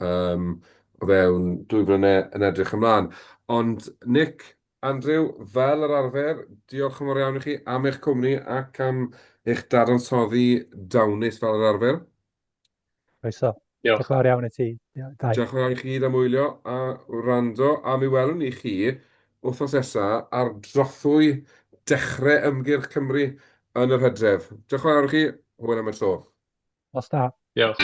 um, o fewn 2 flynedd yn edrych ymlaen. Ond Nick, Andrew, fel yr arfer, diolch yn fawr iawn i chi am eich cwmni ac am eich dadansoddi dawnus fel yr arfer. Croeso. Diolch. Diolch yn fawr iawn i ti. Dau. Diolch yn fawr iawn i chi gyd am wylio a wrando, a mi welwn ni chi wythnos nesa ar drothwy dechrau ymgyrch Cymru yn yr hydref. Diolch yn fawr iawn i chi, hwyl am y tro. Nos da. Diolch.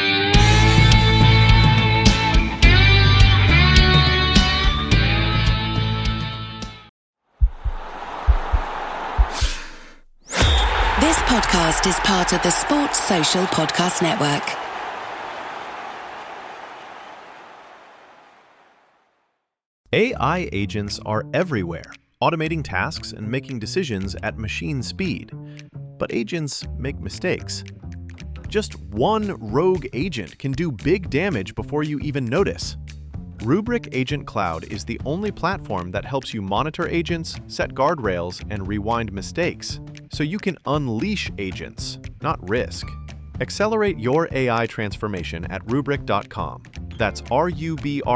This podcast is part of the Sports Social Podcast Network. AI agents are everywhere, automating tasks and making decisions at machine speed. But agents make mistakes. Just one rogue agent can do big damage before you even notice. Rubrik Agent Cloud is the only platform that helps you monitor agents, set guardrails, and rewind mistakes, so you can unleash agents, not risk. Accelerate your AI transformation at Rubrik.com. That's RUBRIK.com.